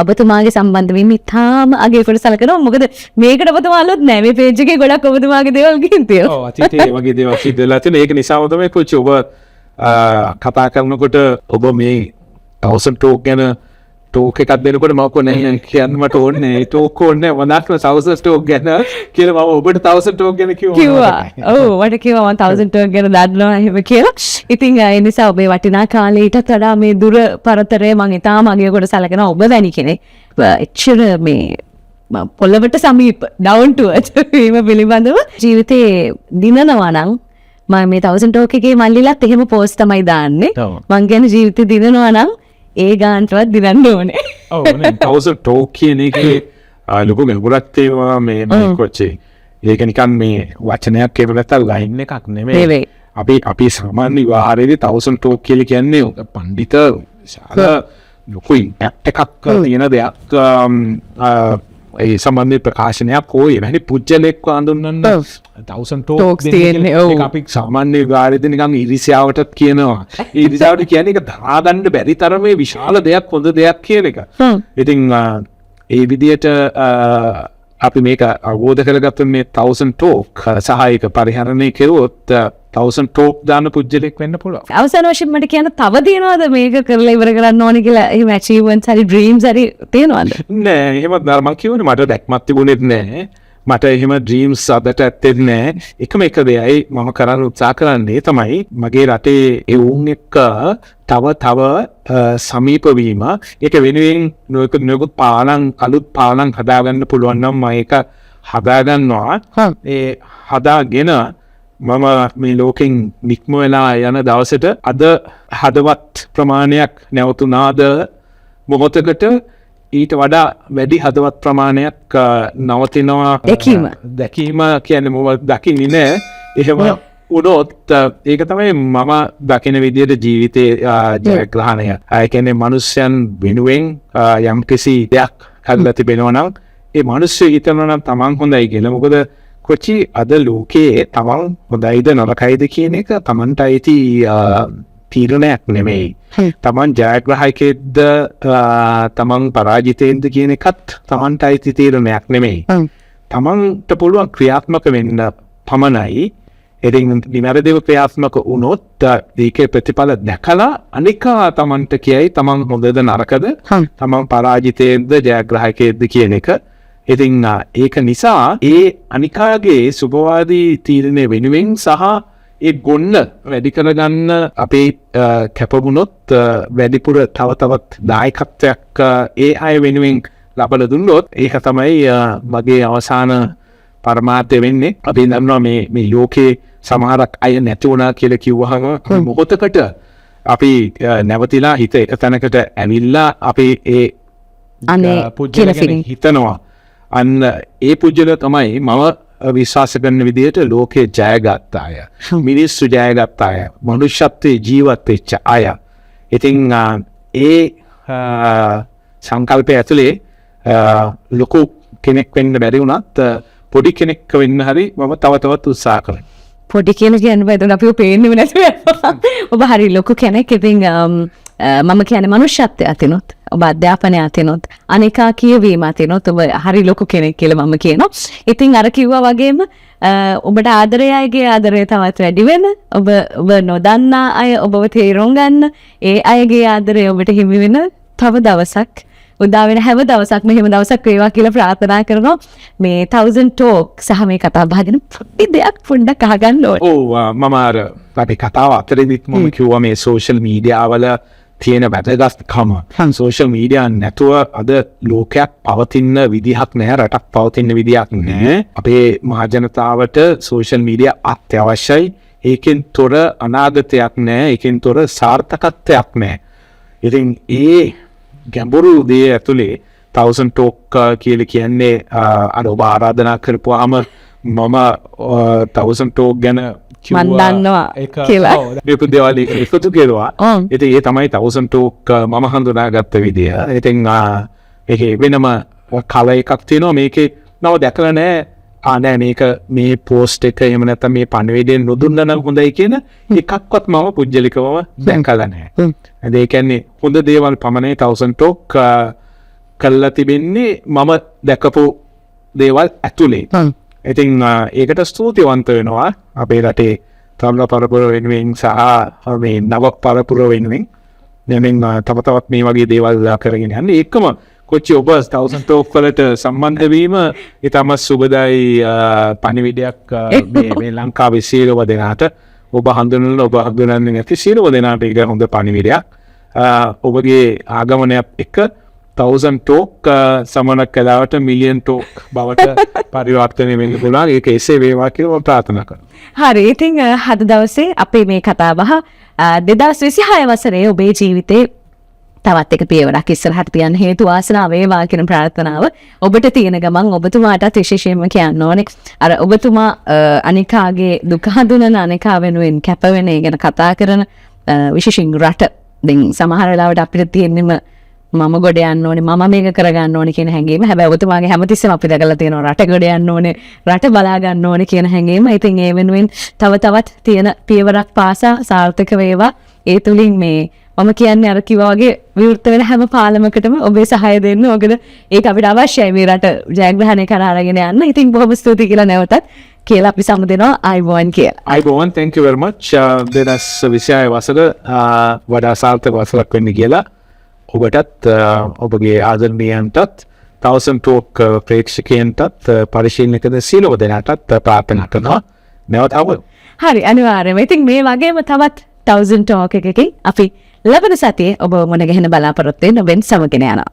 ඔබතුමාගේ සම්බන්ධ වීම ඉතාම අගය කොට සලකනවා. මොකද මේකට ඔබතුමා අලුත් නෑ. මේ page එකේ ගොඩක් ඔබතුමාගේ දේවල් ගිහින් තියෙනවා. ඔව්, අතීතයේ ඒ වගේ දේවල් සිද්ධ වෙලා තියෙනවා. ඒක නිසාම තමයි කොච්චි ඔබ කතා කරනකොට, ඔබ මේ 1000 Talk ගැන ටෝක් එකක් දෙනකොට මම කිව්වා, නෑ කියන්න මට ඕනේ නෑ, ටෝක් ඕනේ නෑ, මම 1000 ටෝක් ගැන කියලා. මම ඔබට 1000 ටෝක් ගැන කිව්වා. කිව්වා. ඔව්, මට කිව්වා මම 1000 ටෝක් ගැන දන්නවා එහෙම කියලා. ඉතින් ඒ නිසා ඔබේ වටිනා කාලයටත් වඩා මේ දුර පරතරය මං ඉතාම අගය කොට සලකනවා. ඔබ වැනි කෙනෙක් එච්චර මේ පොළවට සමීප ඩවුන් ටු අර්ත් වීම පිළිබඳව ජීවිතේ දිනනවා නම්, මම මේ 1000 ටෝක් එකේ මල්ලිලත් එහෙම පෝස්ට් තමයි දාන්නේ. මං කියන්නේ ජීවිතේ දිනනවා නම් ඒ ගානටවත් දිනන්න ඕනේ. ඔව් නේ. 1000 ටෝක් කියන එකේ ලොකු ගැඹුරක් තියෙනවා මේ මේ කොච්චි. ඒක නිකන් මේ වචනයක් කියලා නැත්තම් ලයින් එකක් නෙමෙයි. නෙවෙයි. අපි අපි සාමාන්‍ය විවහාරයේදී 1000 ටෝක් කියලා කියන්නේ පණ්ඩිත විශාල ලොකු ඉම්පැක්ට් එකක් තියෙන දෙයක්, ඒ සම්බන්ධ ප්‍රකාශනයක් හෝ එවැනි පුජ්‍යලෙක්ව හඳුන්වන්න 1000 ටෝක් Talks තියෙන්නේ, ඔව්. ඒක අපි සාමාන්‍ය විවහාරයේදී නිකන් ඊර්ෂ්‍යාවටත් කියනවා. ඊර්ෂ්‍යාවට කියන්නේ ඒක දරා ගන්න බැරි තරමේ විශාල දෙයක්, හොඳ දෙයක් කියන එක. ඉතින් ඒ විදියට අපි මේක අවබෝධ කරගත්ත මේ 1000 ටෝක් සහ ඒක පරිහරණය කෙරුවොත් 1000 ටෝක් දාන පුජ්‍යලෙක් වෙන්න පුළුවන්. අවසාන වශයෙන් මට කියන්න තව තියෙනවද මේක කරලා ඉවර කරන්න ඕනේ කියලා එහෙම ඇචීව්මන්ට්ස් හරි ඩ්‍රීම්ස් හරි තියෙනවද? නෑ, එහෙම නෑ. මං කියවනේ මට දැක්මක් තිබුණෙත් නෑ. මට එහෙම ඩ්‍රීම්ස් අදට ඇත්තෙත් නෑ. එකම එක දෙයයි මම කරන්න උත්සාහ කරන්නේ තමයි මගේ රටේ එවුන් එක්ක තව තව සමීප වීම. ඒක වෙනුවෙන් නොයෙකුත් නොයෙකුත් පාලම්, අලුත් පාලම් හදාගන්න පුළුවන් නම් මම ඒක හදාගන්නවා. ඒ හදාගෙන මම මේ ලෝකෙන් නික්ම වෙලා යන දවසට අද හදවත් ප්‍රමාණයක් නැවතුනාද මොහොතකට ඊට වඩා වැඩි හදවත් ප්‍රමාණයක් නවතිනවා. දැකීම. දැකීම කියන්නේ මොකක්ද දකින්නේ නෑ. එහෙම වුණොත් ඒක තමයි මම දකින විදියට ජීවිතේ ජයග්‍රහණය. ඒ කියන්නේ මනුෂ්‍යයන් වෙනුවෙන් යම්කිසි දෙයක් කරලා තිබෙනවා නම් ඒ මනුෂ්‍ය හිතනවා නම් තමන් හොඳයි කියලා. මොකද කොච්චි අද ලෝකයේ තමන් හොඳයිද නරකයිද කියන එක තමන්ට අයිති තීරණයක් නෙමෙයි. තමන් ජයග්‍රාහකයෙක්ද තමන් පරාජිතයෙක්ද කියන එකත් තමන්ට අයිති තීරණයක් නෙමෙයි. තමන්ට පුළුවන් ක්‍රියාත්මක වෙන්න පමණයි. ඉතින් නිවැරදිව ක්‍රියාත්මක වුණොත් ඒකේ ප්‍රතිඵල දැකලා අනිකා තමන්ට කියයි තමන් හොඳද නරකද, තමන් පරාජිතයෙක්ද ජයග්‍රාහකයෙක්ද කියන එක. ඉතින් ඒක නිසා ඒ අනිකාගේ සුභවාදී තීරණය වෙනුවෙන් සහ ඒ ගොන්න වැඩි කරගන්න අපේ කැපවුණොත්, වැඩිපුර තව තවත් දායකත්වයක් ඒ අය වෙනුවෙන් ලබලා දුන්නොත්, ඒක තමයි මගේ අවසාන පරමාර්ථය වෙන්නේ. අපි දන්නවා මේ මේ ලෝකේ සමහරක් අය නැති වුණා කියලා කිව්වහම මොහොතකට අපි නැවතිලා හිත එක තැනකට ඇවිල්ලා අපි ඒ අනේ පුද්ගල කියන ගැන feeling. හිතනවා. අන්න ඒ පුද්ගල තමයි මම විශ්වාස කරන විදිහට ලෝකේ ජයගත් අය, මිනිස්සු ජයගත් අය, මනුෂ්‍යත්වයේ ජීවත් වෙච්ච අය. ඉතින් ඒ සංකල්පය ඇතුලේ ලොකු කෙනෙක් වෙන්න බැරි වුණත් පොඩි කෙනෙක් වෙන්න හරි මම තව තවත් උත්සාහ කරනවා. පොඩි කියලා කියන්න බෑ. එතකොට අපිව පේන්නෙම නැතුව යනවා. ඔබ හරි ලොකු කෙනෙක්. ඉතින් මම කියන්නේ මනුෂ්‍යත්වය අතිනුත්, ඔබ අධ්‍යාපනය අතිනුත්, අනේකා කියවීම අතිනුත් ඔබ හරි ලොකු කෙනෙක් කියලා මම කියනවා. ඉතින් අර කිව්වා වගේම ඔබට ආදරය අයගේ ආදරය තවත් වැඩි වෙන, ඔබ ඔබ නොදන්නා අය ඔබව තේරුම් ගන්න, ඒ අයගේ ආදරය ඔබට හිමි වෙන තව දවසක් උදා වෙන හැම දවසක්ම එහෙම දවසක් වේවා කියලා ප්‍රාර්ථනා කරනවා. මේ 1000 Talk සහ මේ කතා බහ ගැන පොඩි දෙයක් පොඩ්ඩක් අහගන්න ඕනේ. ඔව්, මම අර අපි කතාව අතරේදීත් මම කිව්වා මේ සෝෂල් මීඩියා වල තියෙන වැදගත්කම. සෝෂල් මීඩියා නැතුව අද ලෝකයක් පවතින්න විදිහක් නැහැ, රටක් පවතින්න විදිහක් නැහැ. අපේ මහජනතාවට සෝෂල් මීඩියා අත්‍යවශ්‍යයි. ඒකෙන් තොර අනාගතයක් නැහැ, ඒකෙන් තොර සාර්ථකත්වයක් නැහැ. ඉතින් ඒ ගැඹුරු දේ ඇතුලේ 1000 Talk කියලා කියන්නේ අර ඔබ ආරාධනා කරපුවාම මම 1000 Talk ගැන මන් දන්නවා කියලා. ලියපු දේවල් එකතු කෙරුවා. ඉතින් ඒ තමයි 1000 Talk මම හඳුනාගත්ත විදිය. ඉතින් ඒකේ වෙනම කල එකක් තියෙනවා. මේකේ නව දැකලා නෑ. නෑ, මේක මේ පෝස්ට් එක එහෙම නැත්නම් මේ පණිවිඩය නොදුන්නා නම් හොඳයි කියන එකක්වත් මම පුද්ගලිකවම දැකලා නෑ. ඒ කියන්නේ හොඳ දේවල් පමණයි 1000 Talk කළා තිබෙන්නේ මම දැකපු දේවල් ඇතුලේ. ඉතින් ඒකට ස්තුතිවන්ත වෙනවා අපේ රටේ තරුණ පරපුර වෙනුවෙන් සහ මේ නව පරපුර වෙනුවෙන්. දැන් තව තවත් මේ වගේ දේවල් කරගෙන යන්න. ඒකම කොච්චි ඔබ 1000 Talk වලට සම්බන්ධ වීම ඉතාම සුබදයි පණිවිඩයක් මේ ලංකාවේ සියලුම දෙනාට. ඔබ හඳුනන, ඔබ හඳුනන්නේ නැති සියලුම දෙනාට ඒක හොඳ පණිවිඩයක්. ඔබගේ ආගමනයත් එක්ක 1000 Talk සමනක් කලාවට මිලියන් ටෝක් බවට පරිවර්තනය වෙන්න පුළුවන්. ඒක එසේ වේවා කියලා මම ප්‍රාර්ථනා කරනවා. හරි. ඉතින් අද දවසේ අපේ මේ කතා බහ 2026 වසරේ ඔබේ ජීවිතේ තවත් එක පියවරක් ඉස්සරහට තියන්න හේතු වාසනා වේවා කියන ප්‍රාර්ථනාව ඔබට තියෙන ගමන් ඔබතුමාටත් විශේෂයෙන්ම කියන්න ඕනේ. අර ඔබතුමා අනිකාගේ දුක හඳුනන, අනිකා වෙනුවෙන් කැප වෙන, ඒ ගැන කතා කරන, විශේෂයෙන් රට දැන් සමහර වෙලාවට අපිට තියෙන්නෙම මම ගොඩ යන්න ඕනේ, මම මේක කරගන්න ඕනේ කියන හැඟීම. හැබැයි ඔබතුමාගේ හැමතිස්සෙම අපි දැකලා තියෙනවා රට ගොඩ යන්න ඕනේ, රට බලා ගන්න ඕනේ කියන හැඟීම. ඉතින් ඒ වෙනුවෙන් තව තවත් තියෙන පියවරක් පාසා සාර්ථක වේවා. ඒ තුලින් මේ මම කියන්නේ අර කිව්වා වගේ විවෘත වෙන හැම පාලමකටම ඔබේ සහාය දෙන්න. මොකද ඒක අපිට අවශ්‍යයි මේ රට ජයග්‍රහණය කරා අරගෙන යන්න. ඉතින් බොහොම ස්තුතියි කියලා නැවතත් කියලා අපි සමුදෙනවා ආයුබෝවන් කියලා. ආයුබෝවන්, thank you very much. 2026 වසර වඩා සාර්ථක වසරක් වෙන්න කියලා ඔබටත්, ඔබගේ ආදරණීයන්ටත්, 1000 Talk ප්‍රේක්ෂකයන්ටත්, පරිශීලනය කරන සියලුම දෙනාටත් ප්‍රාර්ථනා කරනවා. නැවත හමු. හරි, අනිවාර්යයෙන්ම. ඉතින් මේ වගේම තවත් 1000 Talk එකකින් අපි ලබන සතියේ ඔබ මුණ ගැහෙන බලාපොරොත්තු වෙන ඔබෙන් සමගින යනවා.